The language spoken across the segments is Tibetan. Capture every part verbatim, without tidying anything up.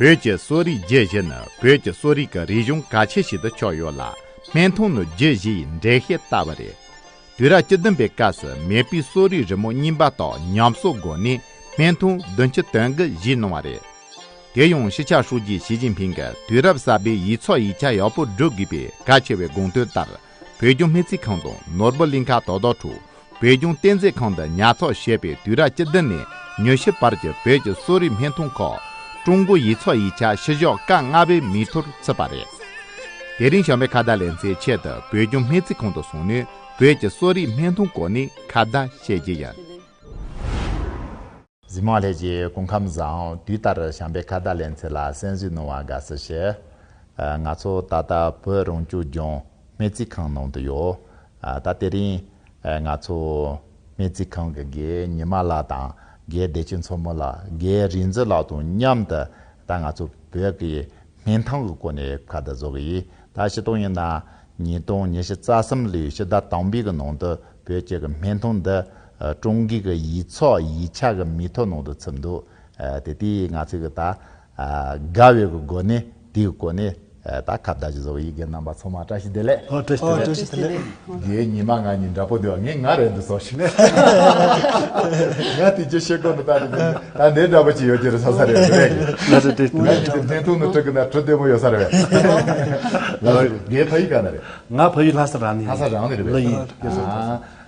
བོད་ཀྱི་གསོ་རིག་རྒྱུད་བཞི་ནི་བོད་ཀྱི་གསོ་རིག་གི་རིག་གཞུང་གལ་ཆེ་ཞིག་ཏུ་ཆགས་ཡོད་ལ། སྨན་ཐུམ་ནི་རྒྱུད་བཞི་ཡི་འགྲེལ་བཤད་ལྟ་བུ་རེད། དུས་རབས་བཅུ་བདུན་པའི་སྐབས་སུ་མེས་པོའི་གསོ་རིག་རི་མོ་རྙིང་པ་དག་ཉམས་གསོ་སྒོ་ནས་སྨན་ཐུམ་བདུན་ཅུ་དོན་དགུ་བཞེས་གནང་བ་རེད། དེ་ཡང་སྤྱི་ཁྱབ་ཧྲུའུ་ཅི་ཞི་ཅིན་ཕིང་གིས་དུས་རབས་གསར་པའི་ཡིག་ཚགས་ཡིག་ཆ་ཡག་པོ་སྒྲུབ་དགོས་པའི་གལ་ཆེ་བའི་དགོངས་དོན་ལྟར། བོད་ལྗོངས་སྨན་རྩིས་ཁང་དང་ནོར་བུ་གླིང་ཁ་དོ་བདག་ཁྲུའུ། བོད་ལྗོངས་གཏེར་མཛོད་ཁང་དུ་ཉར་ཚགས་བྱས་པའི་དུས་རབས་བཅུ་བདུན་ནས་ཉི་ཤུ་བར་གྱི་བོད་ཀྱི་གསོ་རིག་སྨན་ཐུམ་ཁག་ཀྲུང་གོའི་ཡིག་ཚགས་ཡིག་ཆ་ཕྱི་བཞག་ཀ་ལྔ་པའི་མིང་ཐོར་ཚུད་པ་རེད། དེ་རིང་བྱམས་པའི་ཁ་བརྡ་ལེ་ཚན་ཆེད་དུ་བོད་ལྗོངས་སྨན་རྩིས་ཁང་དུ་སོང་ནས་བོད་ཀྱི་གསོ་རིག་སྨན་ཐུམ་སྐོར་ནས་ཁ་བརྡ་བྱེད་རྒྱུ་ཡིན། གཟིགས་མོ་ལྷན་རྒྱས་སྐུ་ཁམས་བཟང་། དུས་ལྟར་བྱམས་པའི་ཁ་བརྡ་ལེ་ཚན་ལ་གསན་གཟིགས་གནང་བར་དགའ་བསུ་ཞུ། ཨ། ང་ཚོ་ད་ལྟ་བོད་རང་སྐྱོང་ལྗོངས་སྨན་རྩིས་ཁང་ནང་དུ་ཡོད། ཨ། ད་དེ་རིང་ཨ། ང་ཚོ་སྨན་རྩིས་ཁང་གི་འགན་ཉི་མ་ལགས་དང་། འགན་བདེ་ཆེན་མཚོ་མོ་ལགས། འགན་རིག་འཛིན་ལགས་དང་མཉམ་དུ་ད་ང་ཚོ་བོད་ཀྱི་སྨན་ཐང་གི་སྐོར་ནས་ཁ་བརྡ་བཟོ་གི་ཡིན། ད་སྤྱིར་བཏང་ཡིན་ན་ཉིས་སྟོང་ཉི་ཤུ་རྩ་གསུམ་ལོའི་ཕྱི་ཟླ་དང་པོའི་གི་ནང་དུ་བོད་ཀྱི་གི་སྨན་ཐང་འདི་ཨ། ཀྲུང་གོའི་གི་ཡིག་ཚགས་ཡིག་ཆ་གི་མིང་ཐོ་ནང་དུ་ཚུད་འདུག། ཨ། དེ་དུས་ང་ཚོས་གི་ད་ཨ། དགའ་བའི་གི་སྒོ་ནས་དེའི་སྒོ་ནས་ཨ། ད་ཁ་བརྡ་ཞིག་བཟོ་གི་ཡིན། རྒན་རྣམ་པ་ཚང་མ་བཀྲ་ཤིས་བདེ་ལེགས། ཨོ། བཀྲ་ཤིས་བདེ་ལེགས། རྒན་ཉི་མ་ང་གཉིས་འདྲ་པོ་འདུག། ངས་ང་རེད་འདུག་བཟོ་ཞིག་ནས། ང་དེ་ཅི་བཤད་དགོས་འདུག། ད་དེ་ད་འདི་འདྲ་པོ་ཅིག་ཡོད་ཀྱི་རེད་བསམ་ས་རེད། རེད། ལགས་རེད། དེ་ང་གཉིས་དེ་སྨན་ཐུམ་ནང་འཁྲུག་གི་ན་གྲུ་བདེ་པོ་ཡོད་ས་རེད། ལགས་རེད། རྒན་ཕ་ཡུལ་ག་ན་རེད། ང་ཕ་ཡུལ་ལྷ་ས་རང་ནས་ཡིན། ལྷ་ས་རང་ནས་རེད་པས། ལགས་ཡིན།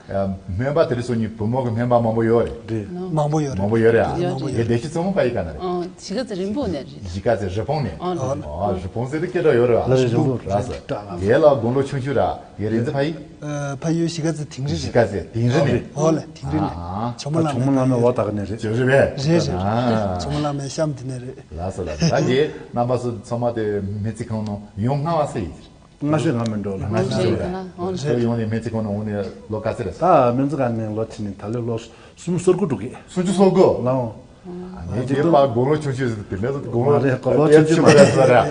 ཨ། སྨན་པ་དེ་རིང་སང་ཉིན་བུ་མོ་གི་སྨན་པ་མང་པོ་ཡོད་རེད། རེད། མང་པོ་ཡོད་རེད། མང་པོ་ཡོད་རེད། ཨ། ཡོད་རེད། ཡ། བདེ་སྐྱིད་མཚོ་མོ་ཕ་ཡུལ་ག་ན་རེད། ཨ། གཞིས་ཀ་རྩེ་རིན་སྤུངས་ནས་རེད། གཞིས་ཀ་རྩེ་རིན་སྤུངས་ནས། ཨ། ཨ། རིན་སྤུངས་ཟེར་དུས་སྐད་གྲགས་ཡོད་རེད་པ། ལགས་རེད། རིན་སྤུངས། ལགས་སོ། རྒན་ལགས་དགུང་ལོ་ཆུང་ཆུང་ར། རྒན་རིག་འཛིན་ཕ་ཡུལ། ཨ། ཕ་ཡུལ་གཞིས་ཀ་རྩེ་དིང་རི་རེད། གཞིས་ཀ་རྩེ་དིང་རི་ནས། ཨོ་ལེ། དིང་རི་ནས། ཨ། ཇོ་མོ་གླང་མའི་ཇོ་མོ་གླང་མའི་འོག་ད་ག་ནས་རེད། ཇོ་རི་བས། རེད་རེད། ཨ། ཇོ་མོ་གླང་མའི་གཤམ་དེ་ནས་རེད། ལགས་སོ་ལགས་སོ། ད་རྒན་རྣམ་པ་ཚོ་ཚང་མ་དེ་སྨན་རྩིས་ཁང་ནང་ཡོང་སྔ་བ་སུ་ཡིན། སྔ་ཤོས་ང་མིན་འགྲོ་ལ། སྔ་ཤོས་ང་མིན་འགྲོ་ལ། ཁྱོད་ཡོང་ནས་སྨན་རྩིས་ཁང་ནང་འོང་ནས་ལོ་ག་ཚོད་རེད། ད་སྨན་རྩིས་ཁང་ནས་ལོ་ཁྲིད་ནས་ད་ལོ་ལོ་སུམ་ཅུ་སོ་དགུ་འགྲོ་གི། སུམ་ཅུ་སོ་དགུ། ལའོ། ངས་རྒན་པ་དགུང་ལོ་ཆུང་ཆུང་ཟེར་དེ་མེད་ལ། དགུང་ལོ་མ་རེད། དགུང་ལོ་ཆུང་ཆུང་མ་རེད།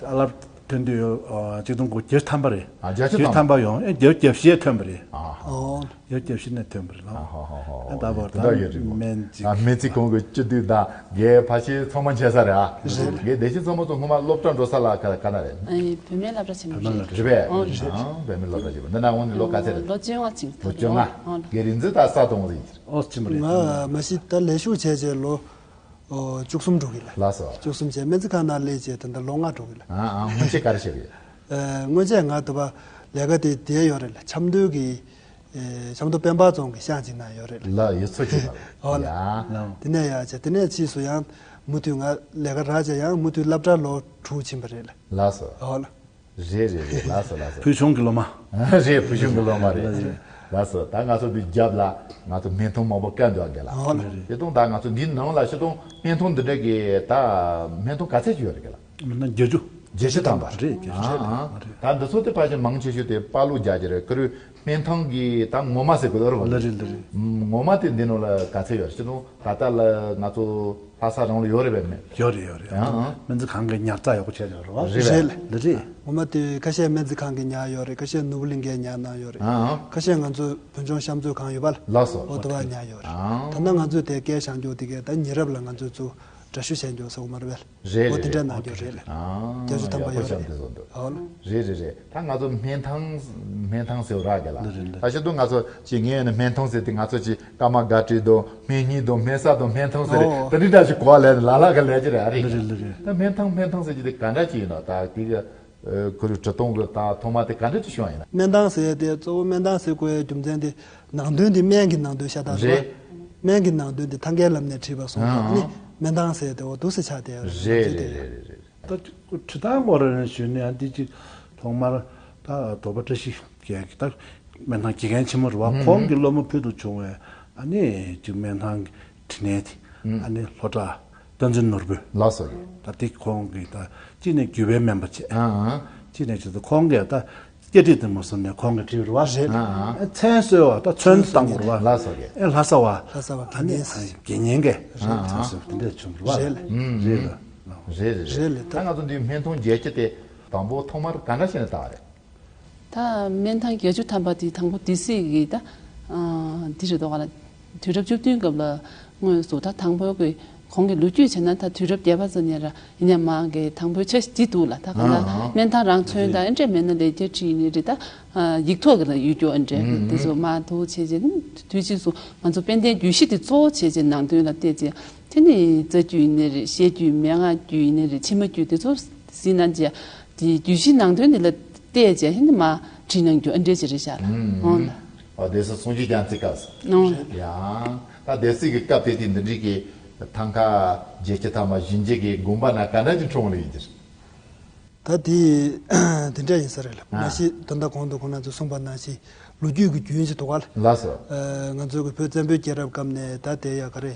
ཨ་ལབ་ཐོན་དུས་ཡོད། ཆིག་སྟོང་དགུ་བརྒྱད་ཐམ་པ་རེད། ཨ། བརྒྱད་ཅུ་ཐམ་པ་ཡོང་། ཨེ། བརྒྱད་བརྒྱད་བཞི་ཐོན་པ་རེད། ཨ། ཨོ། ཡོད། རྒྱབ་ཤིག་ནས་ཐོན་པ་རེད་ལ། ཨ་ཧ་ཧ་ཧ། ཨ། ད་བར་དེ་འདྲ་ཡོད་རེད། སྨན་གཅིག། ཨ། སྨན་རྩིས་ཁང་གི་སྤྱི་འཐུས་དང་རྒན་ཕལ་ཆེར་ཚང་མ་མཇལ་ས་རེད། ཨ། རེད། རྒན་བདེ་ཆེན་མཚོ་མོ་ཚོ་སྔོན་མ་སློབ་གྲྭ་འགྲོ་ས་ལ་ག་ག་ན་རེད། ཨེ། བུད་མེད་སློབ་གྲྭ་ཆེན་མོ་རེད། རེད་པས། ཨོ། རེད། ཨ། བུད་མེད་སློབ་གྲྭ་ཆེན་མོ། འདི་ན་འོང་ནས་ལོ་ག་ཚོད་རེད། ལོ་བཅོ་ལྔ་ཅིག། ལོ་བཅོ་ལྔ། ཨོ། རྒན་རིག་འཛིན་ད་ས་དང་ཟིག། ཨོ། ཆེན་མོ་རེད། ང་མ་གཞི་ད་ལས་ཞུགས་བྱས་རྗེས་ལོ། ཨོ། བཅུ་གསུམ་འགྲོ་གི་ལ། ལགས་སོ། བཅུ་གསུམ་བྱས། སྨན་རྩིས་ཁང་ནང་སླེབས་རྗེས་ད་ལྟ་ལོ་ལྔ་འགྲོ་གི་ལ། ཨ་ཨ། སྔོན་ཆད་ག་རེ་བྱས་པས། ཨ། སྔོན་ཆད་ང་དུ་བ་ལས་ཀ་དེ་དེ་ཡོད་རེད་ལ། ཆབ་མདོ་གི། ཨེ། ཆབ་མདོ་སྤེན་པ་རྫོང་གི་ཤང་གཅིག་ནང་ཡོད་རེད་ལ། ལ་ཡོད་ཚོད་ཅིག་ལ། ཨོ་ལ། ཡ། དེ་ནས་ཡར་བྱས། དེ་ནས་ཕྱིས་སུ་ཡང་མུ་མཐུད་ང་ལས་ཀ་རག་བྱས་ཡང་མུ་མཐུད་སློབ་གྲྭ་ལོ་དྲུག་ཕྱིན་པ་རེད་ལ། ལགས་སོ། ཨོ་ལ། རེད་རེད་རེད། ལགས་སོ་ལགས་སོ། ཕུལ་བྱུང་གི་སློབ་མ། རེད། ཕུལ་བྱུང་གི་སློབ་མ་རེད། ལགས་སོ། ད་ང་ཚོ་འདི་རྒྱབ་ལ་ང་ཚོ་སྨན་ཐུམ་མང་པོ་བཀལ་འདུག་ག་ལ། ཨོ་ལ། དེ་དང་ད་ང་ཚོ་འདིའི་ནང་ལ་སྤྱིར་བཏང་སྨན་ཐུམ་འདི་འདྲ་གི་ད་སྨན་ཐུམ་ག་ཚད་ཅིག་ཡོད་རེད་ག་ལ། མི་སྣ་བརྒྱད་ཅུ། བརྒྱད་ཅུ་ཐམ་པ། རེད། བརྒྱད་ཅུ། ཨ་ཨ། རེད། ད་འདི་ཚོ་དེ་ཕལ་ཆེར་མང་ཆེ་ཤོས་དེ་པར་ལུགས་རྒྱག་གི་རེད། ཁོ་རང་སྨན་ཐང་གི་ད་ངོ་མ་ཟེར་དགོས་རེད་པ། ལགས་རེད། ལགས་རེད། ངོ་མ་དེ་འདི་ནང་ལ་ག་ཚད་ཡོད་རེད། སྤྱིར་བཏང་ད་ལྟ་ལ་ང་ཚོ་ལྷ་ས་རང་ལ་ཡོད་རེད་པས་མེད། ཡོད་རེད། ཡོད་རེད། ཨ་ཨ། སྨན་རྩིས་ཁང་གིས་ཉར་ཚགས་ཡག་པོ་བྱས་ཡོད་རེད་པ། རེད་པས། རེད་ལགས་རེད། ངོ་མ་དེ་ཁ་ཤས་སྨན་རྩིས་ཁང་གིས་ཉར་ཡོད་རེད། ཁ་ཤས་ནོར་བུ་གླིང་གས་ཉར་གནང་ཡོད་རེད། ཨ་ཨ། ཁ་ཤས་ང་ཚོ་བོད་ལྗོངས་གཤམ་འཚོལ་ཁང་ཡོད་པ་ལ། ལགས་སོ། འོ་དེ་བ་ཉར་ཡོད་རེད། ཨ། ད་ནང་ང་ཚོས་དེ་སྐད་བཞག་རྒྱུ་དེ་གས་ད་ཉེ་རབས་ལ་ང་ཚོས་ཚུར་འདྲ་བཤུས་བྱས་རྒྱུ་ཟེར་བ་མ་རེད་པས། རེད། འོ་དེ་རེད། འདྲ་གནང་རྒྱུ་རེད་ལ། ཨ། བརྒྱད་ཅུ་ཐམ་པ་ཡག་པོ་ཡོད་བཤད་རེད། འདུག་བཟོ་འདུག། ཨོ་ལ། རེད་རེད་རེད། ད་ང་ཚོ་སྨན་ཐང་སྨན་ཐང་ཟེར་བ་རག་གི་ལ། འདི་རེད་འདི། ད་ཤི་དུ་ང་ཚོ་ཅིག་ངས་ནི་སྨན་ཐང་ཟེར་ཏེ་ང་ཚོ་ཅིག་ཀརྨ་སྒར་བྲིས་དང་སྨན་སྙིང་དང་སྨན་ས་དང་སྨན་ཐང་ཟེར་རེད། ཨོ། ད་འདི་འདྲ་ཞིག་གོ་བ་ལེན་ལ་ལ་ག་ལས་ཀྱི་རེད། ཨ་རེད། འདི་རེད་འདི་རེད། ད་སྨན་ཐང་སྨན་ཐང་ཟེར་གྱི་དེ་ག་འདྲ་ཅིག་ཡིན་ནོ། ད་དེ་གི་ཁོ་རུ་བྲི་སྟངས་གི་ད་ཐོག་མ་དེ་ག་འདྲ་ཅིག་བྱུང་ཡིན་ན། སྨན་ཐང་ཟེར་ཏེ་གཙོ་བོ་སྨན་ཐང་ཟེར་དགོས་ཡ་རྒྱུ་མཚན་དེ་ནང་དོན་དེ་སྨན་གྱི་ནང་དོན་ཤ་སྟག་རེད། རེད། སྨན་གྱི་ནང་དོན་དེ་ཐང་གའི་ལམ་ནས་བྲིས་པ་སོང་ཙང་ནི་ཨང་། སྨན་ཐང་ཟེར་ཏེ་འོ་འདུག་སེ་ཆགས་བསྡད་ཡོད་རེད། རེད་རེད་རེད་རེད། ད་བྲི་སྟངས་སྐོར་རེ་ཞུས་ནས་ཨ་འདི་ཅིག་ཐོག་མར་ད་རྡོ་པ་བཀྲ་ཤིས་རྒྱལ་གྱི་ད་སྨན་ཐང་དགེ་རྒན་ཆེན་མོ་རེད་བ། ཨང་། ཁོང་གི་སློབ་མ་ཕུལ་དུ་བྱུང་བའི་ཨ་ནི་ཅིག་སྨན་ཐང་གི་དྲི་ནས་དེ་ཨང་། ཨ་ནི་ལྷོ་བྲག་བསྟན་འཛིན་ནོར་བུ། ལགས་སོ། ད་དེ་ཁོང་གིས་ད་གཅིག་ནས་བརྒྱུད་པའི་སྨན་པ་བྱས། ཨང་ཨང་། གཅིག་ནས་ཅིག་ད་ཁོང་གིས་ད་སྐད་བྲིས་དེ་མ་བཟུང་ནས་ཁོང་གིས་བྲིས་རེད་བ། རེད། ཨང་ཨང་། མཚན་གསོལ་བ་ད་ཚོན་བཏང་དགོས་རེད་བ། ལགས་སོ་གི། ཨེ་ལྷ་ས་བ། ལྷ་ས་བ་དགེ་བསྙེན་ཟེར། དགེ་བསྙེན་གི། ཨང་ཨང་། མཚན་གསོལ་དེ་འདྲས་བྱུང་རེད་བ། རེད་ལ། ཨང་། རེད་ལ། རེད་རེད་རེད། ད་ང་ཚོ་འདིའི་སྨན་ཐང་བརྒྱད་ཅུ་དེ་དང་པོ་ཐོག་མར་ག་འདྲ་བྱས་ནས་བཏགས་རེད། ད་སྨན་ཐང་བརྒྱད་ཅུ་ཐམ་པ་དེ་དང་པོ་སྡེ་སྲིད་ཀྱིས་ད་ཨ་འདི་རེད་འདུག་ག་ལ། དུས་རབས་བཅུ་བདུན་སྐབས་ལ་དངོས་སུ་ད་དང་པོ་གི་ གོང་གི་ལོ་རྒྱུས་བྱས་ན་ད་དུས་རབས་བརྒྱད་པ་ཙམ་ནས་ར་ཡིན་ཡང་མ་གི་དང་པོའི་ཆ་ཞིག་འདི་འདུག་ལ། ད་ག་ལ་ཨ་ཨ། སྨན་ཐང་རང་མཚོན་དང་ཨེ་འདྲས་མེད་ན་ལས་རྒྱ་ཁྲིད་ཡིན་ནི་རེད། ད་ཡིག་ཐོག་གི་ལ་ཡོད་རྒྱུ་ཨེ་འདྲས་འདི་ཚོ་མ་འདུག་བྱས་རྗེས་དུས་ཕྱིས་སུ་ང་ཚོ་དཔལ་ལྡན་རྒྱུད་བཞི་དེ་གཙོ་བོ་བྱས་རྗེས་ནང་དོན་ལ་བལྟས་རྗེས་དེ་ནི་རྩ་རྒྱུད་ཡིན་ནི་རེད། བཤད་རྒྱུད་མན་ངག་རྒྱུད་ཡིན་ནི་རེད། ཕྱི་མ་རྒྱུད་དེ་ཚོ་གཟིགས་ན་རྗེས་དེ་རྒྱུད་བཞི་ནང་དོན་དེ་ལ་བལྟས་རྗེས་ཧེ་ནི་མ་བྲིས་གནང་རྒྱུ་ཨེ་འདྲས་ཅིག་རེད་ཤག་ལ། ཨོ་ལ། ཨ་སྡེ་སྲིད་སངས་རྒྱས་རྒྱ་མཚོའི་སྐབས་སུ། ཨོ། ཡང་ད་སྡེ་སྲིད་ཀྱི་སྐབས་དེ་དུས་འདི་འདྲའི་གི་ཐང་ཀ་རྒྱལ་སྤྱི་ཐ་མ་གཞིས་བྱེས་ཀྱི་དགོན་པ་ན་ག་འདྲ་ཅིག་འཁྲུངས་ལ་ཡིན་གྱི་རེད། ད་དེ་དེ་འདྲ་ཡིན་ས་རེད་ལ། ཨ། མ་གཞི་ད་ལྟ་གོང་དུ་ཁོང་རྣམ་ཚོས་གསུངས་པ་ནང་བཞིན་ལོ་རྒྱུས་ཀྱི་རྒྱུན་ཞིག་འདུག་ག་ལ། ལགས་སོ། ཨ། ང་ཚོ་གི་བོད་བཙན་པོའི་རྒྱལ་རབས་སྐབས་ནས་ད་དེ་ཡ་ག་རེ།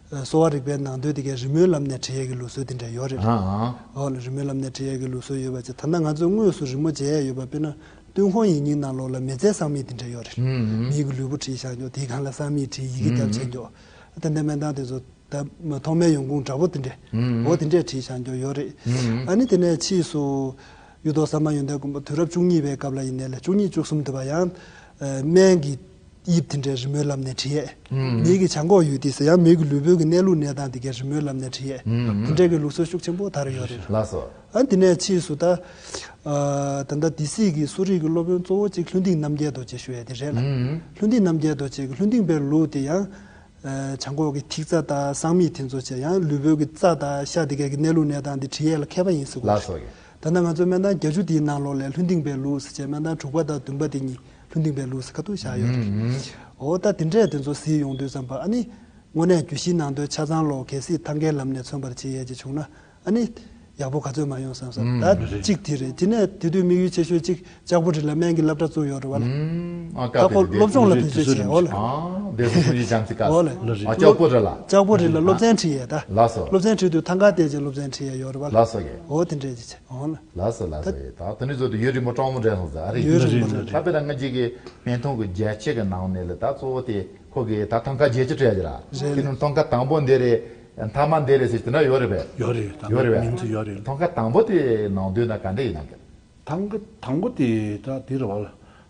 ཨ། གསོ་བ་རིག་པའི་ནང་དོན་དེ་གའི་རི་མོའི་ལམ་ནས་བྲིས་ཡས་ཀྱི་ལུགས་སྲོལ་དེ་འདྲ་ཡོད་རེད། ཨ་ཨ། ཨོ་ལ་རི་མོའི་ལམ་ནས་བྲིས་ཡས་ཀྱི་ལུགས་སྲོལ་ཡོད་པ་ཅིག་ད་ལྟ་ང་ཚོས་དངོས་སུ་རི་མོ་མཇལ་ཡས་ཡོད་པ་དཔེར་ན་ཏུན་ཧོང་ཡིག་རྙིང་ནང་ལོགས་ལ་མི་ཚེའི་སང་མིག་དེ་འདྲ་ཡོད་རེད། ཨུམ་ཨུམ། མིའི་གི་ལུས་པོ་བྲིས་བཞག་ཀྱོག་དེའི་སྒང་ལ་སང་མིག་བྲིས། ཡི་གེ་ཨུམ་རྒྱབ་བྱས་ཀྱོག་ད་ལྟའི་སྨན་ཐང་དེ་ཚོ་ད་མ་ཐོག་མའི་ཡོང་ཁུངས་འདྲ་པོ་དེ་འདྲས། ཨུམ་ཨུམ། འོ་དེ་འདྲས་བྲིས་བཞག་ཀྱོག་ཡོད་རེད། ཨུམ་ཨུམ། ཨ་ནི་དེ་ནས་ཕྱིས་སུ་གཡུ་ཐོག་ཟམ་པ་ཡོན་ཏན་མགོན་པོ་དུས་རབས་བཅུ་གཉིས་པའི་སྐབས་ལ་ཡིན་ནའི་ལ་བཅུ་གཉིས་བཅུ་གསུམ་དུ་བ་ཡང་ཨ་སྨན་གྱི་དབྱིབས་དེ་འདྲའི་རི་མོའི་ལམ་ནས་བྲིས་ཡས། ཨུམ། མིའི་གི་བྱང་ཁོག་ཡུལ་དེ་ཟེར་ཡང་མིའི་གི་ལུས་པོའི་གི་གནས་ལུགས་གནས་སྟངས་དེ་གའི་རི་མོའི་ལམ་ནས་བྲིས་ཡས། ཨུམ། དེ་འདྲའི་གི་ལུགས་སྲོལ་ཤུགས་ཆེན་པོ་དར་ཡོད་རེད། ལགས་སོ། ཨ་དེ་ནས་ཕྱིས་སུ་ད་ཨ་ད་ལྟ་སྡེ་སྲིད་ཀྱི་གསོ་རིག་གི་སློབ་དཔོན་གཙོ་བོ་གཅིག་ལྷུན་སྡིངས་རྣམ་རྒྱལ་རྡོ་རྗེ་ཞུ་ཡས་དེ་རེད་ལ། ཨུམ། ལྷུན་སྡིངས་རྣམ་རྒྱལ་རྡོ་རྗེ་གི་ལྷུན་སྡིངས་པའི་ལུགས་དེ་ཡང་ཨ་བྱང་ཁོག་གི་ཐིག་རྩ་དང་སང་མིག་དེ་ཚོ་བྱས་ཡང་ལུས་པོའི་གི་རྩ་དང་ཤ་དེ་གའི་གི་གནས་ལུགས་གནས་སྟངས་དེ་བྲིས་ཡས་ལ་མཁས་པ་ཡིན་ཟེར་དགོས་རེད། ལགས་སོ། ད་ལྟ་ང་ཚོའི་སྨན་ཐང་བརྒྱད་ཅུ་དེའི་ནང་ལོགས་ལས་ལྷུན་སྡིངས་པའི་ལུགས་ཟེར་བྱས་སྨན་ཐང་དྲུག་པ་དང་བདུན་པ་དེ་གཉིས་ལྷུན་སྡིངས་པའི་ལུགས་ཟེར་ཁ་ཐུག་བཞག་ཡོད་རེད། ཨུམ། འོ་ད་དེ་འདྲས་དེ་ཚོ་གཟིགས་ཡོང་དུས་ཙམ་པ་ཨ་ནི་དངོས་གནས་རྒྱུད་བཞིའི་ནང་དོན་ཆ་ཚང་ལོག་གལ་སྲིད་ཐང་གའི་ལམ་ནས་མཚོན་པར་བྱེད་ཡས་ཅིག་བྱུང་ན་ཨ་ནི་ཡག་པོ་ག་ཚོད་མ་ཡོང་བསམ་བསམ། ཨུམ། ད་གཅིག་དེ་རེད། དེ་ནས་དེ་དུས་དམིགས་ཡུལ་ཆེ་ཤོས་གཅིག་ལྕགས་པོ་རི་ལ་སྨན་གྱི་སློབ་གྲྭ་བཙུགས་ཡོད་རེད་བ་ལ། ཨུམ། ཨ་ད་སྐབས་ཁོ་དེ་སློབ་སྦྱོང་ལ་དེ་བེད་སྤྱོད་བྱས། འོ་ལ། ཨ་སྡེ་སྲིད་སངས་རྒྱས་རྒྱ་མཚོའི་སྐབས་འོ་ལ། ལགས་རེད། ཨ་ལྕགས་པོ་རི་ལ། ལྕགས་པོ་རི་ལ་སློབ་ཚན་ཁྲིད་ཡས་ད། ལགས་སོ། སློབ་ཚན་ཁྲིད་དུས་ཐང་ག་བལྟས་བྱས་སློབ་ཚན་ཁྲིད་ཡས་ཡོད་རེད་བ་ལ། ལགས་སོ་ཡེ། འོ་དེ་འདྲས་ཅིག་བྱས། འོ་ལ། ལགས་སོ་ལགས་སོ་ཡེ། ད་དེ་འདྲས་བཟོ་དུས་ཡུན་རིང་པོ་སྤྲང་མོ་འདྲ་སོང་ཟེར་ཨ་རེད། ཡུན་རིང་པོ་འདྲ་ད་དཔེར་ན་ང་གཅིག་གི་སྨན་ཐང་གི་རྒྱལ་ཆེ་གི་ནང་ནས་ལ་ད་གཙོ་བོ་དེ་ཁོ་གི་ད་ཐང་ག་རྒྱལ་ཆེ་སྤྲད་ཡ་ར། རེད། དེ་ནང་ཐང་ག་དང་པོ་འདི་རེད། མཐའ་མ་འདི་རེད་ཟེར་དེ་འདྲ་ཡོད་རེད་པས། ཡོད་རེད། ད་ཡོད་རེད་པས། མིང་ཚོ་ཡོད་རེད། ཐང་ག་དང་པོ་དེ་ནང་དོན་ད་ག་འདྲ་ཡིན་ནམ་གི། ཐང་ག་དང་པོ་དེ་ད་དེ་རེད་བ་ལ།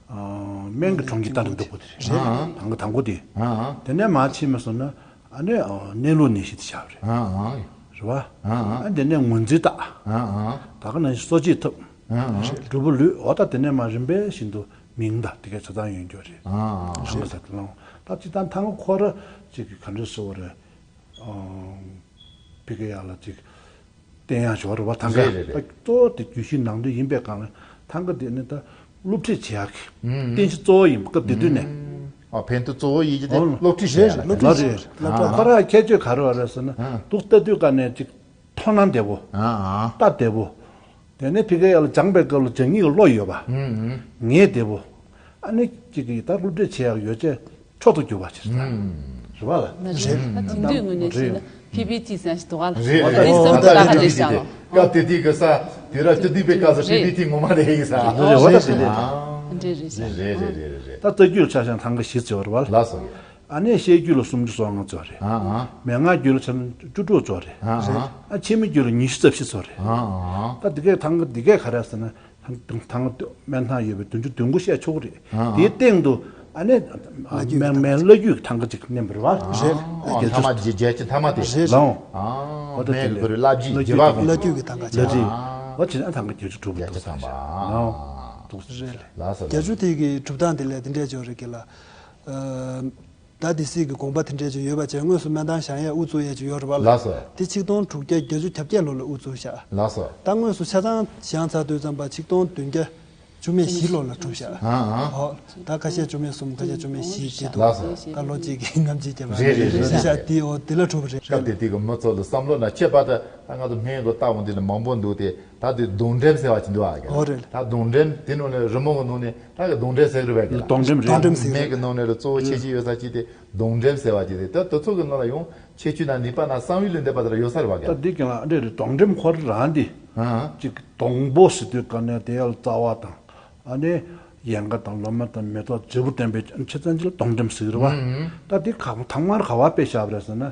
ཨ་སྨན་གྱི་གྲོང་ཁྱེར་ལྟ་ནས་འདུག་པ་དེ་རེད། ཨ་ཨ། ཐང་ག་དང་པོ་དེ། ཨ་ཨ། དེ་ནས་མར་ཕྱིན་མ་སོང་ན་ཨ་ནི་ཨ་གནས་ལུགས་ནད་གཞི་དེ་ཆགས་པ་རེད། ཨ་ཨ། རེད་བ། ཨ་ཨ། ཨ་དེ་ནས་ངོས་འཛིན་རྟགས། ཨ་ཨ། ད་ག་ནང་བཞིན་གསོ་བྱེད་ཐབས། ཨ་ཨ། གྲུབ་པ་ལུས། འོ་ད་དེ་ནས་མར་རིམ་པས་བཞིན་དུ་མིང་དང་དེ་གའི་ཆ་ཚང་ཡོང་རྒྱུ་རེད། ཨ་ཨ། ཐང་ག་ཟེར་དེ་ལོང་ད་སྤྱིར་བཏང་ཐང་ག་ཁོ་ར་ཅིག་གི་ག་འདྲ་ཟེར་བ་རེད། ཨ་ཕི་ཀ་ཡ་ལ་ཅིག་བསྟན་ཡག་ཞོར་རེད་བ། ཐང་ག་རེད་རེད་རེད། ད་གཙོ་བོ་དེ་རྒྱུད་བཞི་ནང་དོན་ཡིན་པའི་སྒང་ལ་ཐང་ག་དེ་ནི་ད་སློབ་ཁྲིད་བྱེད་ཡག་གི་ཨུམ། རྟེན་གཞི་གཙོ་བོ་ཡིན་པ་སྐབས་དེ་དུས་ནས། ཨ་ཕན་ཐོགས་གཙོ་བོ་ཡིན་གྱི་དེ་ཨོ་སློབ་ཁྲིད་བྱེད་ཡག་རེད། སློབ་ཁྲིད་བྱེད་ཡག་རེད། ཁོ་ར་ཁྱད་ཆོས་ག་རེ་བ་རེད་ཟེར་ན་ཨ་འདུག་ལྟ་དུས་ཀ་ནས་ཅིག་མཐོང་སྣང་བདེ་པོ། ཨ་ཨ། ལྟ་བདེ་པོ། དེ་ནས་ཕི་ཀ་ཡ་ལ་སྦྱངས་པའི་སྐབས་ལ་སྦྱང་སྙིང་གི་བློ་ཡོད་པ། ཨུམ་ཨུམ། ངེས་བདེ་པོ། ཨ་ནི་གཅིག་གིས་ད་སློབ་ཁྲིད་བྱེད་ཡག་ཡོ་བྱད་མཆོག་ཏུ་གྱུར་པ་ཞིག་རེད། ཨུམ། རེད་བ་ལ། ན་རེད། ད་དེང་དུས་ངོས་ནས་བཤད་ན་ཕི་པི་ཐི་ཟེར་ཞིག་འདུག་ག་ལ། རེད་རེད། འདི་བསམ་བློ་ད་ག་ལས་བཞག་ལོ། སྐབས་དེ་དུས་ཀྱི་ས་དུས་རབས་བཅུ་བདུན་པའི་སྐབས་སུ་ཕི་པི་ཐི་ངོ་མ་རེད་ཡིན་ས། རེད་རེད། ཨ་རེད་རེད་རེད་རེད། རེད་རེད་རེད། ད་རྩ་རྒྱུད་ལ་ཆ་བཞག་ན་ཐང་ག་བཞི་ཅིག་ཡོད་རེད་བ་ལ། ལགས་སོ། ཨ་ནི་བཤད་རྒྱུད་ལ་སུམ་ཅུ་སོ་ལྔ་ཅིག་ཡོད་རེད། ཨ་ཨ། མན་ངག་རྒྱུད་ལ་ཆ་བཞག་ན་བཅུ་དྲུག་ཅིག་ཡོད་རེད། ཨ་ཨ། ཨ་ཕྱི་མ་རྒྱུད་ལ་ཉི་ཤུ་རྩ་བཞི་ཅིག་ཡོད་རེད། ཨ་ཨ། ད་འདི་གའི་ཐང་ག་འདི་གའི་ག་རེ་ཟེར་ན། ཐང་ཐང་སྨན་ཐང་ཡོད་པའི་བདུན་ཅུ་དོན་དགུ་བཤད་ཆོག་གི་རེད། ཨ་ཨ། དེའི་སྟེང་དུ་ཨ་ནི་སྨན་སྨན་བླ་བརྒྱུད་ཀྱི་ཐང་ག་ཅིག་མནན་པ་རེད་བ། རེད། ཨ་རྒྱལ་ཐ་མ་རྒྱལ་རྒྱལ་ཆེ་ཐ་མ་དེ། རེད། ལའོ། ཨ་སྨན་གྱི་བླ་བརྒྱུད་རྒྱལ་བ་གོང་། བླ་བརྒྱུད་ཀྱི་ཐང་ག་ཅིག་ལ་རེད། ཨ་བ་ཅི་ན་ཐང་ག་རྒྱལ་ཆེ་གྲུབ་པ་འདུག་ས་ཞེས། ལའོ། འདུག་ས་རེད། ལགས་སོ། རྒྱལ་ཆེ་དེ་གི་གྲུབ་སྟངས་དེ་ལས་དེ་འདྲས་ཅིག་ཡོད་རེད་ཀྱི་ལ། ཨ། ད་སྡེ་སྲིད་ཀྱི་དགོངས་པ་དེ་འདྲས་ཅིག་ཡོད་པ་བྱས་དངོས་སུ་སྨན་ཐང་བཞེངས་ཡས་དབུ་བཙུགས་ཡས་ཅིག་ཡོད་རེད་བ་ལ། ལགས་སོ། དེ་ཆིག་སྟོང་དྲུག་བརྒྱ་བརྒྱད་ཅུ་གྱ་བརྒྱད་ལོ་ལ་དབུ་བཙུགས་ཤག་ལགས་སོ། ད་དངོས་སུ་ཆ་ཚང་བཞེངས་ཚར་དུས་ཙམ་པ་ཆིག་སྟོང་བདུན་བརྒྱ་བཅུ་མེད་བཞི་ལོ་ལ་གྲུབ་ཤག་ཨ་ཨ། ཨོ། ད་ཁ་ཤས་བཅུ་མེད་གསུམ་ཁ་ཤས་བཅུ་མེད་བཞི་དེ་འདུག་ལགས་སོ། ད་ལོ་གཅིག་གི་ནམ་གཅིག་རྒྱབ་རེད་རེད་རེད་རེད། ཤག་དེ་ཨོ་དེ་ལ་གྲུབ་རེད། སྐབས་དེ་དུས་ཀྱི་མི་ཚོ་ལ་བསམ་བློ་ན་ཁྱད་པར་དུ་ད་ང་ཚོ་སྨན་གྱི་ལྟ་བ་འདི་ནི་མང་པོ་འདུག་སྟེ། ད་དེ་སྡོང་འགྲེམས་ཟེར་བ་ཅིག་འདུག་ཨ། ཨོ་རེད། ད་སྡོང་འགྲེམས་དེ་ནང་ནས་རི་མོ་གི་ནང་ནས་ད་གི་སྡོང་འགྲེམས་ཟེར་གི་རེད་པས། སྡོང་འགྲེམས་རེད། སྡོང་འགྲེམས་ཟེར་གི་རེད། སྨན་གི་ནང་ནས་ལ་གཙོ་བོ་ཁྱད་ཆོས་ཡོད་ས་ཅིག་དེ་སྡོང་འགྲེམས་ཟེར་བ་ཅིག་རེད། ད་དེ་ཚོ་གི་ནང་ལ་ཡང་ཁྱད་ཆོས་དང་ནུས་པ་དང་གསང་བའི་ལུས་འདེབས་པ་དེ་ལ་ཡོད་ས་རེད་པ་གི། ད་འདི་གི་ལ་འདྲ་རེད། སྡོང་འགྲེམས་ཁོ་རང་འདི་ཨ་ཅིག་སྡོང་པོ་ཟེར་དུས་ག་ནས་དེ་ཡར་རྩ་བ་དང་ཨ་ནི་ཡལ་ག་དང་ལོ་མ་དང་མེ་ཏོག་བརྗེ་པོ་བསྟན་པའི་ཆ་ཚང་ཅིག་ལ་སྡོང་འགྲེམས་ཟེར་གི་རེད་པ། ཨ་ད་འདི་ག་ཐང་མར་ག་བ་དཔེ་བཞག་པ་རེད་ཟེར་ན།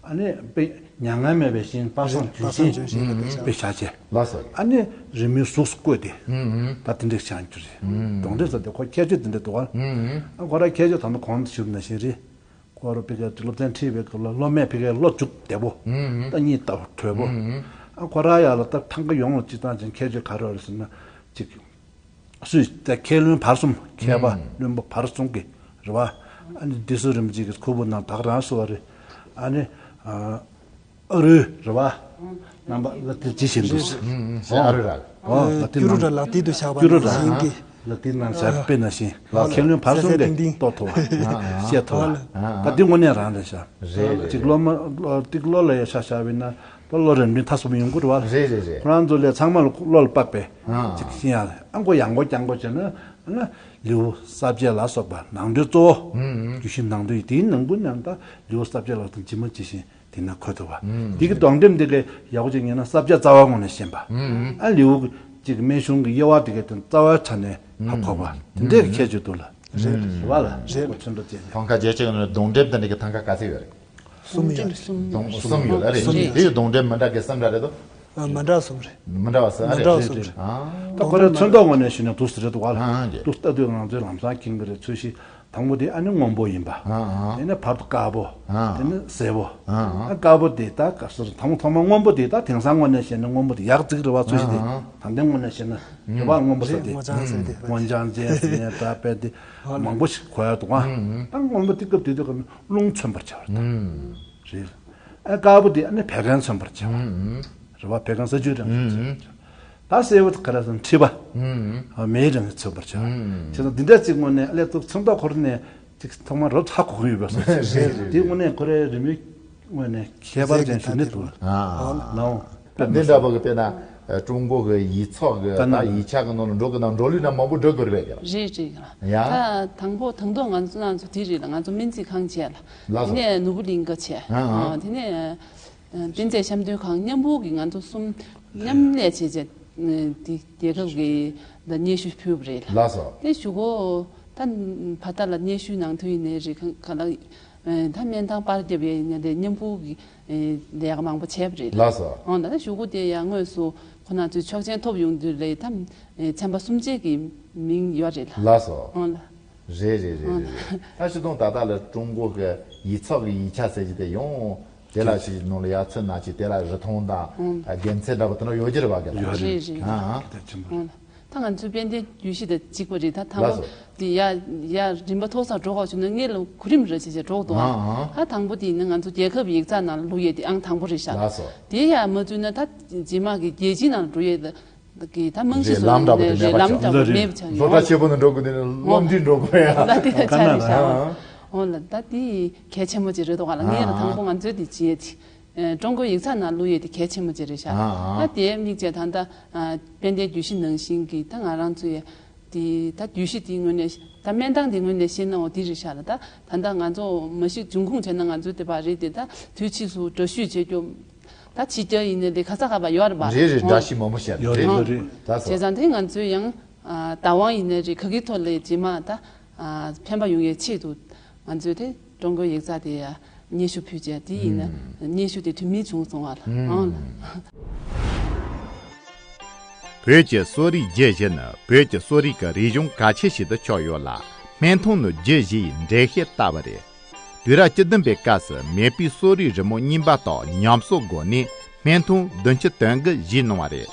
ཨ་ནི་དཔེ་མྱ་ངན་མེད་པའི་ཞིང་དཔག་བསམ་ལྗོན་ཤིང་དཔག་བསམ་ལྗོན་ཤིང་ལ་དཔེ་བཞག་བྱས། ལགས་སོ། ཨ་ནི་རི་མོའི་གཟུགས་སུ་བཀོད་དེ། ཨུམ་ཨུམ། ད་དེ་འདྲས་བཞག་རྒྱུ་རེད། ཨུམ། སྡོང་འགྲེམས་ཟེར་དེ་ཁོ་ཁྱད་ཆོས་དེ་འདྲས་འདུག་ག་ཨུམ་ཨུམ། ཨ་ཁོ་ར་ཁྱད་ཆོས་ད་ནི་གོང་དུ་ཞུས་པ་ནང་བཞིན་རེད། ཁོ་རང་ཕ་གིར་སློབ་ཚན་ཁྲིད་པའི་སྐབས་ལ་སློབ་མས་ཕ་གིར་བློ་འཇུག་བདེ་པོ། ཨུམ། ད་གཉིད་ལྟ་བུ་དྲོད་པོ། ཨུམ། ཨ་ཁོ་རང་ཡ་ལ་ད་ཐང་ག་ཡོངས་ལ་སྤྱིར་བཏང་ཅན་ཁྱད་ཆོས་ག་རེ་རེད་ཟེར་ན་ཅིག་སུས་ད་མཁས་བླུན་བར་གསུམ། མཁས་པ་ཨུམ། བླུན་པོ་བར་གསུམ་གྱི་རེད་བ། ཨ་ནི་བདེ་སྲུང་རིན་པོ་ཆེ་གི་ཁུ་བུ་ནང་བདག་རང་སུ་བ་རེད། ཨ་ནི་ཨ་ཨ་རུ་རེད་བ། རྣམ་པ་ལ་དེ་ཇི་བཞིན་དུ། ཨུམ་ཨུམ། ཨ་རུ་ར། ཨོ་ལ་དེ་སྐྱུ་རུ་ནང་ར་ལག་མཐིལ་དུ་བཞག་པ་སྐྱུ་རུ་ནང་ར་བཞིན་གྱི། ལག་མཐིལ་ནང་བཞག་པའི་ནང་བཞིན། ཨོ་ལ་མཁས་བླུན་བར་གསུམ་གྱིས་གསལ་གསལ་ཏིང་ཏིང་། རྟོགས་ཐུབ་པ། ཨ་ཨ། ཤེས་ཐུབ་པ། ཨ་ཨ། ད་འདི་དངོས་གནས་རང་རེད་ཤག་རེད་རེད། ཅིག་བློ་མ་བློ་ཏིག་བློ་ལ་ཡ་ཤ་ཤ་བས་ན་ད་བློ་རིམ་རིམ་ཐ་སོབ་ཡོང་གི་རེད་བ། རེད་རེད་རེད། ཁོ་རང་ཚོ་ལས་ཚང་མ་ལ་བློ་ལ་དཔག་པས། ཨ་ཅིག་ཤེས་ཡ་ཨ་མགོ་ཡང་མགོ་རྐྱང་མགོ་བྱས་ན་ཨ་ན་ལེའུ་ས་བཅད་ལ་སོགས་པ་ནང་དོན་གཙོ་བོ། ཨུམ་ཨུམ། རྒྱུད་བཞི་ནང་དོན་ཡིན་དེའི་ནང་ཁུལ་ནང་ད་ལེའུ་ས་བཅད་ལ་དང་ཇི་མ་ཇི་བཞིན་དེ་ན་འཁོད་ཐུབ་པ། ཨུམ། འདི་གི་སྡོམ་ཁྲིམས་འདི་གི་ཡག་པོ་ཅིག་ཉན་ན་ས་བཅད་རྩ་བའི་ངོས་ནས་ཤེས་པ། ཨུམ། ཨ་ལེའུ་གི་ཅིག་སྨན་གཞུང་གི་དབྱེ་བ་འདི་གི་དོན་རྩ་བའི་ཆ་ནས་ཧ་གོ་བ། ཨུམ། དེ་འདྲའི་གི་ཁྱད་ཆོས་འདུག་ལ། རེད། རེད་བ་ལ། རེད། ཁོ་ཚོན་ཁྲ་ཅན། ཐང་ཀ་རྒྱལ་སྤྱི་ནི་སྡོམ་ཁྲིམས་དེ་འདྲ་གི་ཐང་ཀ་ག་ཚོད་ཡོད་རེད། གསུམ་ཡོད་རེད། སྡོམ་གསུམ་ཡོད་ལ་རེད། གསུམ་ཡོད། དེ་ཡི་སྡོམ་ཁྲིམས་མི་འདྲ་གི་གསུམ་འདྲ་རེད་དོ། ཨ་མི་འདྲ་གསུམ་རེད། མི་འདྲ་བ་ཟེར་ཨ་མི་རེད། འདྲ་གསུམ་རེད། ཨ། ད་ཁོ་རེ་ཚོན་མདོག་ངོས་ནས་ཞུས་ན་འདུག་ཟེར་རེད་འདུག་བ། ཨ་ཨ་རེད། འདུག་ལྟ་དུས་ང་ཚོས་ལམ་སང་མཁྱེན་གི་རེད། ཚོས་གཞི་དང་པོ་དེ་ཨ་ནི་སྔོན་པོ་ཡིན་པ། ཨ་ཨ། དེ་ནས་བར་དུ་དཀར་པོ། ཨ་ཨ། དེ་ནས་སེར་པོ། ཨ་ཨ། ཨ་དཀར་པོ་དེ་ད་ག་ཟེར་ཐང་ཐོག་མ་སྔོན་པོ་དེ་ད་དེང་སང་ངོས་ནས་བཤད་ན་སྔོན་པོ་དེ་ཡག་ཅིག་རེད་བ། ཚོས་གཞི་དེ། ཨ་ཨ། ད་ལྟའི་ངོས་ནས་བཤད་ན་ཡོད་པ་སྔོན་པོ་ཟེར་དེ། རེད། སྔོ་ལྗང་ཟེར་དེ། སྔོ་ལྗང་ཅན་ཟེར་ནས་ད་དཔེ་དེ་མང་པོ་ཞིག་གོ་ཡ་འདུག་ཨ། ཨ་ཨ། ད་སྔོན་པོ་དེ་སྐབས་དེ་དུས་སྐབས་ནི་རླུང་མཚོན་པར་བྱ་བ་རེད། ཨ་དཀར་པོ་དེ་ཨ་ནི་བད་ཀན་མཚོན་པར་བྱ་བ། ཨ་ཨ། རེད་བ། བད་ཀན་ས་ཆུའི་རང་བཞིན་ཅན། ད་སེར་པོ་ག་རེ་ཟེར་ན་མཁྲིས་པ། ཨུམ། མེའི་རང་བཞིན་མཚོན་པར་བྱ། ཨུམ། བྱས་ཙང་འདི་འདྲ་ཅིག་དངོས་གནས་ཨ་ལས་ཏོག་ཚོན་མདོག་ཁོ་རང་ནས་ཅིག་ཐོག་མར་རོབ་ཧ་གོ་གི་ཡོད་པ་སོགས། རེད་རེད། དེ་དངོས་གནས་ཁོ་རའི་རི་མོའི་དངོས་གནས་ཁྱད་པར་ཅན་ཞུ་ནི་འདུག་ཨ་ཨ། ལའོ། འདི་འདྲ་པོ་གི་དཔེར་ན་ཀྲུང་གོ་གི་ཡིག་ཚགས་གི་ད་ཡིག་ཆ་གི་ནང་ལ་འགྲོ་གི་ན་འགྲོ་ལུགས་ན་མང་པོ་འགྲོ་དགོས་རེད་པས། རེད་རེད། ཡ། ད་དང་པོ་དང་ཐོག་ང་ཚོ་ང་ཚོ་དེ་རེད་ལ། ང་ཚོ་སྨན་རྩིས་ཁང་བྱས་ལ། ལགས་སོ། དེ་ནས་ནོར་བུ་གླིང་ག་བྱས། ཨ་ཨ། དེ་ནས། དཔེ་མཛོད་བཤམས་སྟོན་ཁང་མཉམ་པོ་གི་ང་ཚོ་གསུམ་མཉམ་ལས་བྱས་བྱས། འདི་རྒྱལ་ཁབ་ཀྱི་ད་སྙན་ཞུ་ཕུལ་བ་རེད་ལ། ལགས་སོ། དེ་གཞུག་གུ་ད་ཕ་ད་ལ་སྙན་ཞུ་ནང་དོན་ཡིན་ནའི་རེད། ག་ལ་ད་སྨན་ཐང་པར་རྒྱབ་ཡས་ཡིན་ནའི་རེད། མཉམ་པོ་གི་ལས་ཀ་མང་པོ་བྱས་པ་རེད་ལ། ལགས་སོ། འོ་ད་གཞུག་གུ་དེ་ཡང་དངོས་སུ་ཁོ་ན་ཚོས་ཆོག་མཆན་ཐོབ་ཡོང་དུས་རེད། ད་ཚན་པ་གསུམ་བཅས་ཀྱི་མིང་ཡོད་རེད་ལ། ལགས་སོ། འོ་ལ། རེད་རེད་རེད་རེད། ད་སྤྱིར་བཏང་ད་ལྟ་ལ་ཀྲུང་གོ་གི་ཡིག་ཚགས་ཀྱི་ཡིག་ཆ་ཟེར་གྱི་དེ་ཡང་དེ་ལ་ཞིག་ནང་ལ་ཡ་ཚུར་ན་ཅིག་དེ་ལ་རིན་ཐང་དང་དགེ་མཚན་འདྲ་པོ་དེ་འདྲ་ཡོད་ཀྱི་རེད་བ། ག་ལ། ཡོད་རེད། རེད་རེད། ཨ་ཨ། ད་ང་ཚོའི་དཔལ་ལྡན་རྒྱུད་བཞི་དང་གཅིག་པ་རེད། ད་དང་པོ་དེ་ཡ་ཡ་རིམ་པ་མཐོ་སར་འགྲོ་ག་བྱུང་ན་སྔོན་ལ་གོ་རིམ་རེ་བྱས་བྱས་འགྲོ་གི་འདུག་ཨ་ཨ། ད་དང་པོ་དེ་ཡིན་ན་ང་ཚོ་རྒྱལ་ཁབ་ཡིག་ཚགས་ནང་ལ་བླུག་ཡས་དེ་ཨང་དང་པོ་རེད་ཤག་ལགས་སོ། དེ་ཡ་མ་བཙུགས་ན་ད་རྗེས་མ་གི་རྒྱལ་སྤྱིའི་ནང་ལ་འགྲོ་ཡས་ད། གི་ད་རྨང་གཞི་བཟོ་ལམ་འདྲ་པོ་དེ་ནས་མེད་པ་ལམ་འདྲ་པོ་མེད་པ་ཆགས་ཡོད། སློབ་གྲྭ་ཆེན་པོ་ནས་འགྲོ་དགོས་དེ་ནས་སློབ་འབྲིང་འགྲོ་དགོས་ཡ། ད་དེ་ད་ཆ་རེད་ཤག་ཨ། འོ་ལ་ད་དེ་གལ་ཆེན་པོ་ཅིག་རེད་འདུག་ག་ལ། ངས་ལ་དང་པོ་ང་ཚོའི་དེ་བྱེད་ཀྲུང་གོའི་ཡིག་ཚགས་ནང་བླུག་ཡས་དེ་གལ་ཆེན་པོ་ཅིག་རེད་ཤག་ཨ་ཨ། ད་དེ་དམིགས་བྱས་ད་ད་དཔལ་ལྡན་རྒྱུད་བཞི་ནང་བཞིན་གི་ད་ང་རང་ཚོ་ཡ་དེ་ད་རྒྱུད་བཞི་དེའི་ངོས་ནས་ད་སྨན་ཐང་དེའི་ངོས་ནས་བཤད་ན་འོ་དེ་རེད་ཤག་ལ། ད་ད་ད་ང་ཚོ་མ་གཞི་འབྱུང་ཁུངས་བྱས་ན་ང་ཚོ་དེ་པ་རེད་དེ། ད་དུས་ཕྱིས་སུ་འདྲ་བཤུས་བྱེད་རྒྱུ། ད་ཕྱི་རྒྱལ་ཡིན་ནའི་ལས་ཁ་ས་ཁ་པ་ཡོད་རེད་པ། རེད་རེད། འདྲ་ཞིག་མང་པོ་བཤད་ཡོད་རེད། རེད་ཡོད་རེད། ད་སོ། བྱས་ཙང་དེ་ང་ཚོས་ཡང་བདག་དབང་ཡིན་ནའི་རེད། ག་གི་ཐོག་ལས་རྗེས་མ་ད་ཕན་པ་ཡོང་ཡའི་ཆེད་དུ་ང་ཚོས་དེ་ཀྲུང་གོའི་ཡིག་ཚགས་དེ་ཡ་སྙན་ཞུ་ཕུལ་བྱས། དེ་ཡིན་ན་སྙན་ཞུ་དེ་དོན་སྨིན་བྱུང་སོང་བ་ལ། ཨང་ལ། བོད་ཀྱི་གསོ་རིག་རྒྱུད་བཞི་ནི་བོད་ཀྱི་གསོ་རིག་གི་རིག་གཞུང་གལ་ཆེ་ཞིག་ཏུ་ཆགས་ཡོད་ལ། སྨན་ཐང་ནི་རྒྱུད་བཞི་ཡི་འགྲེལ་བཤད་ལྟ་བུ་རེད། དུས་རབས་བཅུ་བདུན་པའི་སྐབས་སུ་མེས་པོའི་གསོ་རིག་རི་མོ་རྙིང་པ་དག་ཉམས་གསོ་སྒོ་ནས་སྨན་ཐང་བདུན་ཅུ་དོན་དགུ་བཞེངས་གནང་བ་རེད།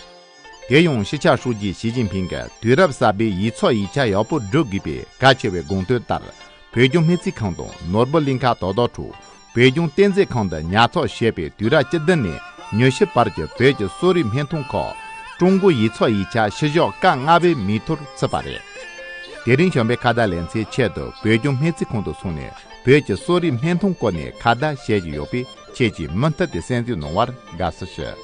དེ་ཡང་སྤྱི་ཁྱབ་ཧྲུའུ་ཅི་ཞི་ཅིན་ཕིང་གིས་དུས་རབས་གསར་པའི་ཡིག་ཚགས་ཡིག་ཆ་ཡག་པོ་སྒྲུབ་དགོས་པའི་གལ་ཆེ་བའི་དགོངས་དོན་ལྟར། བོད་ལྗོངས་སྨན་རྩིས་ཁང་དང་ནོར་བུ་གླིང་ཁ་དོ་བདག་ཁྲུའུ། བོད་ལྗོངས་གཏེར་མཛོད་ཁང་དུ་ཉར་ཚགས་བྱས་པའི་དུས་རབས་བཅུ་བདུན་ནས་ཉི་ཤུ་བར་གྱི་བོད་ཀྱི་གསོ་རིག་སྨན་ཐང་ཁག་ཀྲུང་གོའི་ཡིག་ཚགས་ཡིག་ཆ་ཕྱི་བཞག་སྐབས་ལྔ་པའི་མིང་ཐོར་ཚུད་པ་རེད། དེ་རིང་བྱམས་པའི་ཁ་བརྡ་ལེ་ཚན་ཆེད་དུ་བོད་ལྗོངས་སྨན་རྩིས་ཁང་དུ་སོང་ནས་བོད་ཀྱི་གསོ་རིག་སྨན་ཐང་སྐོར་ནས་ཁ་བརྡ་བྱེད་ཀྱི་ཡོད་པས། ཁྱེད་ཀྱིས་མུ་མཐུད་དེ་གསན་གཟིགས་གནང་བར་དགའ་བསུ་ཞུ།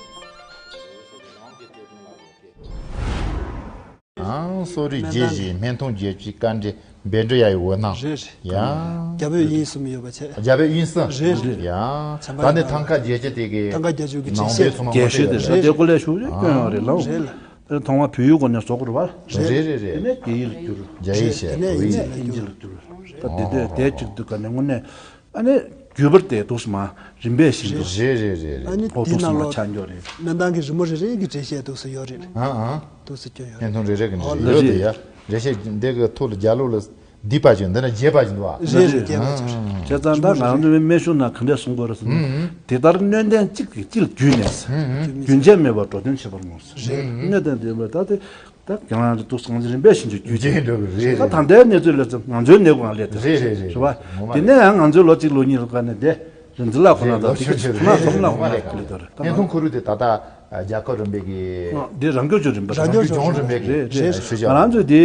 ཨང་། གསོ་རིག་རྒྱུད་བཞི་སྨན་ཐང་རྒྱལ་སྤྱིའི་བཀའ་འདྲི་འབེལ་འདྲི་ཡ་ཡི་འོད་སྣང་། རེད་རེད། ཡ། རྒྱ་བོད་དབྱིན་གསུམ་ཡོད་པ་བྱས། རྒྱ་བོད་དབྱིན་གསུམ། རེད་རེད། ཡ། ཚན་པ་ད་ནི་ཐང་ཀ་རྒྱལ་སྤྱི་དེ་གའི་ཐང་ཀ་རྒྱལ་སྤྱི་གི་ནང་དོན་ཚོ་མང་པོ་རྒྱལ་སྤྱི་དེ་ཡོད་རེད། རེད། དེ་ཀོ་ལས་ཞུ་རེད། སྐྱོན་ཡང་རེད་ལ། རེད་ལ། དེ་ཐོག་མ་བོད་ཡིག་སྒོ་ནས་བཟོ་དགོས་རེད་བ། རེད་རེད་རེད། དེ་ནས་རྒྱ་ཡིག་ལ་བསྒྱུར། རྒྱ་ཡིག་བྱས། དེ་ནས་དབྱིན་ཇི་ལ་བསྒྱུར། ད་དེ་དེ་དེ་གཅིག་ཏུ་ག་ནས་དངོས་གནས། ཨ་ནི་བརྒྱུད་པར་དེ་འདུག་སེ་མ་རིམ་པས་བཞིན་དུ། རེད་རེད་རེད་རེད། ཨ་ནི་འོ་འདུག་སེ་མ་ཆགས་འགྱོ་རེད། སྨན་ཐང་གི་རི་མོ་རེ་རེ་གི་འགྲེལ་བཤད་འདུག་སེ་ཡོད་རེད། ཨ་ཨ། འདུག་སེ་སྐྱོན་ཡོད་རེད། སྨན་ཐང་རེ་རེ་གི་འགྲེལ་བཤད་ཡོད་རེད་ཡ། འགྲེལ་བཤད་འདི་གི་ཐོག་ལ་རྒྱ་ལོ་ལ་ འདི་པ་ཅིག་འདི་ན་རྒྱས་པ་ཅིག་འདུག་ཨ། རེད་རེད། རྒྱས་པ་ཅིག་རེད། བྱས་ཙང་ད་ང་རང་ཚོའི་སྨན་གཞུང་ནང་ག་འདྲས་གསུང་དགོས་རེད་ཟེར་ན། དེ་ལྟར་སྣོད་ལྡན་གཅིག་གིས་གཅིག་ལ་རྒྱུས་ནས། རྒྱུན་ཆད་མེད་པར་འགྲོ་དོན་བྱེད་པར་ངོམས་ཟེར། སྣོད་ལྡན་དེ་ལ་ད་དེ་ད་རྒན་ལགས་ཀྱི་འདུག་སེ་རིམ་པས་བཞིན་དུ་རྒྱུས་ཆད་འགྲོ་གི་རེད། ད་ད་ལྟའི་གནས་ཚུལ་ལ་ང་ཚོའི་གནས་སྐབས་ལ་དེ་རེད་རེད་རེད། རེད་པ། དེ་ནས་ཡང་ང་ཚོའི་ལོ་གཅིག་ལོ་གཉིས་ལ་ཀ་ནས་དེ་རིག་འཛིན་ལགས་ཁོ་ན་དང་དེ་གི་ཁོ་ན་ཚོམ་ལ་ཁོ་ན་ལས་ཀ་ལས་དོར། ད་ང་ཚོ་ཁོ་རུ་དེ་ད་ལྟ་རྒྱལ་ཁབ་རིམ་པའི་གི། འདི་རང་སྐྱོང་ལྗོངས་རིམ་པ་རང་སྐྱོང་ལྗོངས་རིམ་པའི་གི་རེད་རེད། ཞུ་བྱ། ང་རང་ཚོས་དེ་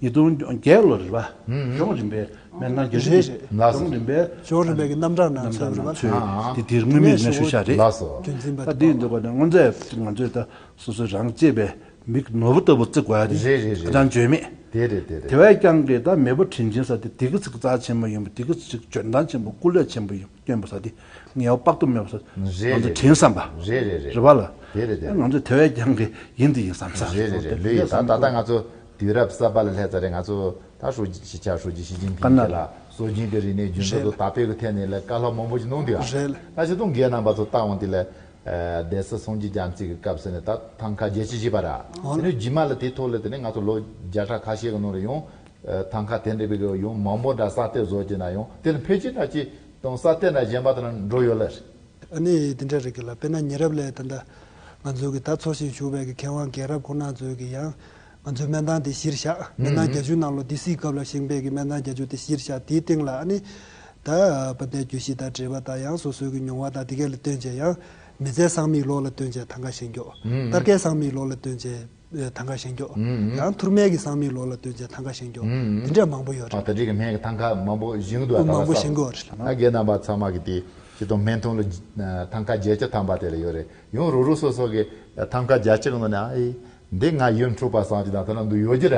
ཉིས་སྟོང་བརྒྱད་ལོ་རེད་པ། ལྗོངས་རིམ་པའི་སྨན་ཁང་རྒྱ་ཆེ། ལགས་སོ། ལྗོངས་རིམ་པའི་ལྗོངས་རིམ་པའི་གི་རྣམ་གྲངས་ནང་ཚུད་རེད་པ། དེ་དེ་རིང་མིག་ནས་ཞུ་བྱ་རེད། ལགས་སོ། རྒྱུན་འཛིན་པ་ད་དེ་ཡིན་དུས་ཀ་ནས་སྔོན་ཚད་ང་ཚོས་ད་སོ་སོའི་རང་གཅེས་པའི་མིག་ནོར་བུ་ལྟ་བུ་བརྩི་དགོས་ཡ་དེ་རེད་རེད་རེད། ཧ་ཅང་བརྗོད་མེད། དེ་རེད་དེ་རེད། དེ་བས་ཀྱང་གི་ད་མེས་པོ་དྲིན་ཆེན་ཟེར་དེ་དེ་གི་ཚིག་རྩ་ཆེན་པོ་ཡིན་པ། དེ་གི་ཚིག་འཇོན་ཐང་ཆེན་པོ་སྐུ་ལས་ཆེན་པོ་ཡིན་སྟོན་པ་ཟེར་དེ་ངེས་པ་དཔག་ཏུ་མེད་པ་ཟེར། རེད་ང་ཚོ་རེད། དྲིན་བསམ་པ་རེད་རེད་རེད། རེད་པ་ལ། དེ་རེད་དེ་རེད། ང་ཚོ་དེ་བས་ཀྱང་གི་ཡིན་དེ་ཡིན་བསམ་ས་རེད་རེད་རེད། ལོས་ཡིན། ད་ད་ལྟ་ང་ཚོ་དུས་རབས་གསར་པ་ལ་སླེབས་ཚར་རེད། ང་ཚོ་ད་ཧྲུའུ་ཅི་ཕྱི་ཕྱོགས་ཧྲུའུ་ཅི་ཞི་ཅིན་ཕིང་ཁ་ན་ལ་སྲོལ་རྒྱུན་གྱི་རིག་གནས་རྒྱུན་འཛིན་དང་དར་སྤེལ་གྱི་ཐད་ནས་ལ་བཀའ་སློབ་མང་པོ་ཞིག་གནང་འདུག་ཨ། རེད། ད་ཆེད་དུ་རྒན་རྣམ་པ་ཚོ་བལྟ་འོང་དེ་ལ། སྡེ་སྲིད་སངས་རྒྱས་རྒྱ་མཚོ་གི་སྐབས་སུ་ནས་ད་ཐང་ཀ་བརྒྱད་ཅུ་བཞི་པ་ར། དེ་ནས་རྗེས་མ་ལ་དེའི་ཐོག་ལ་དེ་ནས་ང་ཚོ་ལོ་བརྒྱ་ཕྲག་ཁ་ཤས་ཀྱི་ནང་ལ་ཡང་ཐང་ཀ་དེ་འདྲ་བའི་གི་ཡང་མང་པོ་འདྲ་གསར་གཏོད་བཟོ་བྱས་ན་ཡང་དེ་ལ་འཕེལ་རྒྱས་འདྲ་ཅིག་དང་གསར་གཏོད་འདྲ་གཞན་པ་དེ་ལ་འགྲོ་ཡོད་ལ། ཨ་ནི་དེ་འདྲ་རེད་གི་ལ། དཔེར་ན་ཉེ་རབས་ལ་ད་ལྟ་ང་ཚོ་གི་ད་འཚོ་ཞིང་བཞུགས་པའི་གི་མཁས་དབང་རྒན་རབས་ཁོང་རྣམ་ཚོས་གི་ཡང་ང་ཚོའི་སྨན་ཐང་དེ་གཞིར་བཞག་སྨན་ཐང་བརྒྱད་ཅུ་ནང་ལོ་སྡེ་སྲིད་སྐབས་ལ་བཞེངས་པའི་གི་སྨན་ཐང་བརྒྱད་ཅུ་དེ་གཞིར་བཞག་དེའི་སྟེང་ལ་ཨ་ནི། ད་དཔལ་ལྡན་རྒྱུད་བཞི་དང་འབྲེལ་བ་དང་ཡང་སོ་སོའི་གི་མྱོང་བ་དང་དེ་གས་ལ་བརྟེན་བྱས་ཡང་མི་ཚེའི་སང་མིག་ལོག་ལ་བརྟེན་བྱས་ཐང་ཀ་བཞེངས་རྒྱུ། ལྟར་ཁའི་སང་མིག་ལོག་ལ་བརྟེན་བྱས་ཐང་ཀ་བཞེངས་རྒྱུ། ཡང་ཐུར་མའི་གི་སང་མིག་ལོག་ལ་བརྟེན་བྱས་ཐང་ཀ་བཞེངས་རྒྱུ། དེ་འདྲ་མང་པོ་ཡོད་རེད། ད་འདྲའི་གི་སྨན་གི་ཐང་ཀ་མང་པོ་བཞེངས་འདུག་ཨ། མང་པོ་བཞེངས་དགོས་རེད། ད་རྒན་རྣམ་པ་ཚང་མ་གི་དེ་སྤྱི་དང་སྨན་ཐང་ལ་ཐང་ཀ་བརྒྱད་ཅུ་ཐམ་པ་དེ་ལ་ཡོད་རེད། ཡང་རོ་རོ་སོ་སོ་གི་ཐང་ཀ་བརྒྱད་ཅུ་གི་ནང་ནས་ཨ་ཨི། འདི་ང་ཡུལ་འཁྲུག་པ་སང་ཅི་དང་ཐ་ན་འདུ་ཡོད་ཀྱི་ར།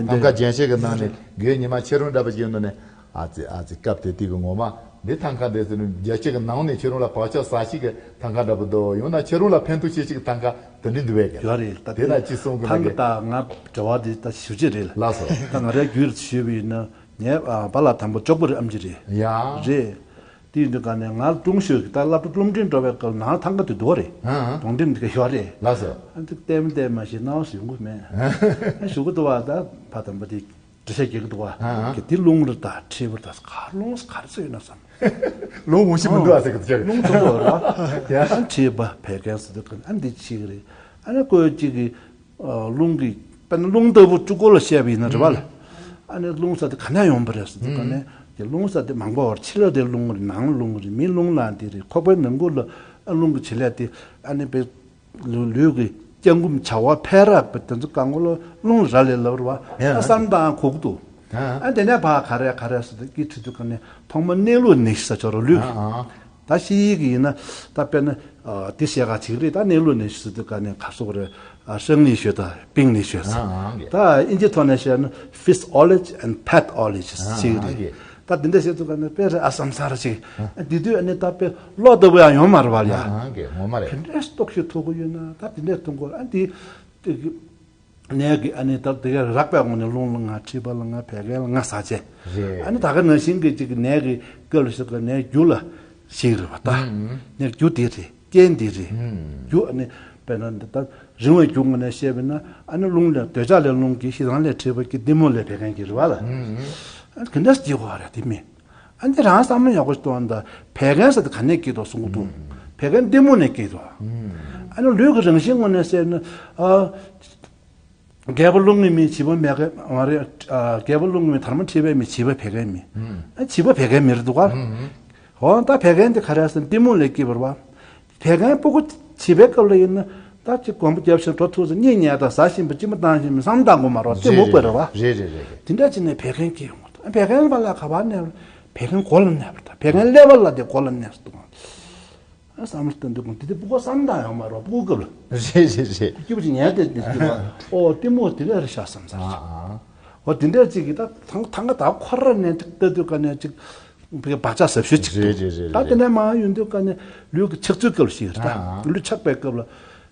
ཐང་ཀ་རྒྱན་ཤེས་ཀྱི་ནང་ནས་དགོས་ཉི་མ་ཁྱེད་རང་འདྲ་པོ་ཅིག་ཡོད་ནོ་ནས། ཨ་ཙི་ཨ་ཙི་སྐབས་དེ་དུས་ཀྱི་ངོ་མ་འདི་ཐང་ཀ་འདི་ཟེར་ནས་རྒྱལ་སྤྱི་གི་ནང་ནས་ཁྱེད་རང་ལ་བག་ཆགས་ཟ་ཞིག་གི་ཐང་ཀ་འདྲ་པོ་འདུག་ཡང་ན་ཁྱེད་རང་ལ་ཕན་ཐོགས་ཆེ་ཞིག་གི་ཐང་ཀ་དེ་འདྲ་འདུག་བས་ཀྱི། ཡོད་རེད། ད་དེ་ལ་ཅི་གསུང་གི་ཐང་ཀ་ན་གི་ད་ང་འབྲེལ་བ་འདི་ད་ཞུ་ཅི་རེད་ལ། ལགས་སོ། ད་ང་རའི་རྒྱུད་ཞུས་པ་ཡིན་ན་ངའི་ཨ་པཱ་ལགས་དང་པོ་ཅོག་པོ་རི་ཨམ་ཆི་རེད། ཡ། རེད། དེ་ཡིན་དུས་ག་ནས་ང་ཀྲུང་ཞོལ་གྱི་ད་སློབ་གྲྭ་སློབ་འབྲིང་འགྲོ་བའི་སྐབས་ནང་ཐང་ཀ་དེ་འདུག་བ་རེད། ཨང་། གདོང་འགྲིམ་དེ་ག་ཡོད་རེད། ལགས་སོ། ཨ་འདི་ལྟད་མོ་ལྟད་མ་ཞིག་སྣང་བ་ཞིག་ཡོང་གི་མེད། ཨ་ཞུ་གི་འདུག་བ། ད་ཕ་དམ་པ་དེ་འདྲི་བཤད་རྒྱག་གི་འདུག་བ། ཨང་། དེ་རླུང་རེད་ད་མཁྲིས་པ་རེད་ད་ག་རླུང་ག་རེ་ཟེར་ཡོད་ན་བསམ། རླུང་འོང་ཤི་མི་འདུག་ཨ་ཟེར་གི་འདུག་རླུང་ཚོ་འདུག་བ་རེད་བ། ཡ། ཨ་མཁྲིས་པ་བད་ཀན་ཟེར་དུས་ག་ཨ་འདི་ཆི་གི་རེད། ཨ་ནི་ཀོས་གཅིག་གི་རླུང་གི་དཔེར་ན་རླུང་ལྟ་བུ་གཅིག་པོ་ལ་བཤད་པ་ཡིན་ན་རེད་བ་ལ། ཨ་ནི་རླུང་ཟེར་དེ་ག་ནས་ཡོང་པ་རེད་ཟེར་དུས་ག་ནས་དེ་རླུང་ཟེར་དེ་མང་པོ་བར་ཕྱི་ལ་དེ་རླུང་རེད། ནང་རླུང་རེད། མི་རླུང་ལངས་དེ་རེད། ཁོག་པའི་ནང་ཁུལ་ལ་ཨ་རླུང་གི་བྱེད་ལས་དེ་ཨ་ནི་པའི་ལུས་ཀྱི་སྐྱེ་འགུམ་བྱ་བ་འཕེལ་རག་པ་དེ་ཚོ་གང་གོ་ལ་རླུང་ར་ལས་ལབ་རེད་བ། ཨ་བསམ་དང་གོ་གི་འདུག་ཨ་དེ་ནས་ཕ་ག་རེ་ག་རེ་ཟེར་དེ་སྐད་དྲིས་དུས་ག་ནས་ཐོག་མ་གནས་ལུགས་ནད་གཞི་ཟེར་ཆོག་རེད་ལུས་ཀྱི། ད་ཤེས་ཡིག་གི་ཡིན་ན་ད་དཔེར་ན་དེ་བཤད་ག་ཅིག་རེད། ད་གནས་ལུགས་ནད་གཞི་ཟེར་དུས་ག་ནས་ག་སོག་རེད། ཧྲང་ནད་གཞི་དང་པིང་ནད་གཞི་ཟེར། ད་དབྱིན་ཇིའི་ཐོག་ནས་བཤད་ན་physiology and pathology ཅིག་རེད། ད་དེ་འདྲ་བཤད་དུས་ག་ནས་དཔེ་རེད་ཨ་བསམ་ཚར་ཅིག་དེ་དུས་ཨ་ནི་ད་དཔེ་བློ་ལྟ་བུ་ཡང་ཡོང་མ་རེད་བ་ལ། ཡ། ངོ་མ་རེད། ག་འདྲས་རྟོག་ཞིབ་ཐུབ་ཀྱི་ཡོད་ན་ད་དེ་འདྲས་ཐུབ་དགོས། ཨ་འདི་ནད་ཀྱི་ཨ་ནི་ད་དེ་ག་རགས་པའི་ངོས་ནས་རླུང་ལ་ང་མཁྲིས་པ་ལ་ང་བད་ཀན་ལ་ང་ཟ་བྱས། རེད། ཨ་ནི་ད་ག་ནང་བཞིན་གྱི་ཅིག་ནད་ཀྱི་སྐབས་ལ་ཞིག་གི་ནད་རྒྱུ་ལ་ཞིག་རེད་བ་ད། ནད་རྒྱུ་དེ་རེད། རྐྱེན་དེ་རེད། རྒྱུ་ཨ་ནི་དཔེར་ན་འདི་ད་རིང་བའི་རྒྱུ་ངོས་ནས་བཤད་པ་ན་ཨ་ནི་རླུང་ལས་འདོད་ཆགས་ལས་རླུང་གི་ཤེས་རང་ལས་མཁྲིས་པ་གི་གཏི་མུག་ལས་བད་ཀན་གྱི་རེད་བ་ལ། ཨ་ནི་ག་འདྲ་སྐྱེ་དགོས་རེད་དེ་མིན། ཨ་འདི་རང་བསམ་བློ་ཡག་པོ་ཞིག་གཏོང་ད་བད་ཀན་ཟེར་དེ་ག་ནས་སྐྱེས་འདུག་གསུང་གི་འདུག་བད་ཀན་གཏི་མུག་ནས་སྐྱེས་འདུག་ཨ་ནི་ལུས་ཀྱི་རང་བཞིན་ངོས་ནས་བཤད་ན་ཨ། རྒད་པོ་རླུང་གི་མི་བྱིས་པ་བད་ཀན་མ་རེད། ཨ། རྒད་པོ་རླུང་གི་མི་དར་མ་མཁྲིས་པའི་མི་བྱིས་པ་བད་ཀན་མི། ཨ་བྱིས་པ་བད་ཀན་མི་རེད་འདུག་ག་འོ་ད་བད་ཀན་དེ་ག་རེ་ཟེར་ན་གཏི་མུག་ལས་སྐྱེས་པ་རེད་བ། བད་ཀན་སྤུ་གུ་བྱིས་པའི་སྐབས་ལ་ཡིན་ན་ད་ཅིག་གོམ་པ་རྒྱབ་ཤིང་འགྲོ་ཐུག་ཟེར་གཉིད་ཉལ་དང་ཟ་བཞིན་པ་མཆི་མ་བཏང་བཞིན་པ་བསམ་བཏང་དགོས་མ་རེད་བ། གཏི་མུག་པ་རེད་བ། རེད་རེད་རེད་རེད། དེ་འདྲ་བྱས་ནས་བད་ཀན་སྐྱེས་ཡོང་བ་དང་བད་ཀན་པ་ལ་ག་པར་གནས་པ་བད་ཀན་མགོ་ལ་གནས་པ་དང་བད་ཀན་ཀླད་པ་ལ་དེ་མགོ་ལ་གནས་སོང་། བསམ་བློ་བཏང་དུས་ཀུན་དེ་དེ་སྤུ་གུ་བསམ་དང་ཡང་མ་རོགས་སྤུ་གུ་སྐབས་ལ། རེད་རེད་རེད། སྐྱིད་པོ་ཅིག་ཉལ་བསྡད་དེ་སྐྱིད་པ། ཨོ་གཏི་མུག་དེ་འདྲ་རེད་ཤག་བསམ་ཚར་ཅིག་ཨ་ཨ། ཨོ་དེ་འདྲ་ཅིག་གིས་ད་ཐང་ཐང་ག་ད་ཁོ་ར་ནས་ཅིག་ལྟ་དུས་ཀ་ནས་ཅིག་བག་ཆགས་ཟབ་ཤོས་ཅིག་འདུག་རེད་རེད་རེད། ད་དེ་ནས་མ་ཡོང་དུས་ཀ་ནས་ལུས་ཀྱི་ཆགས་ཚུལ་སྐབས་ལ་ཞིག་རེད་ད། ཨ་ཨ། ལུས་ཆགས་པའི་སྐབས་ལ་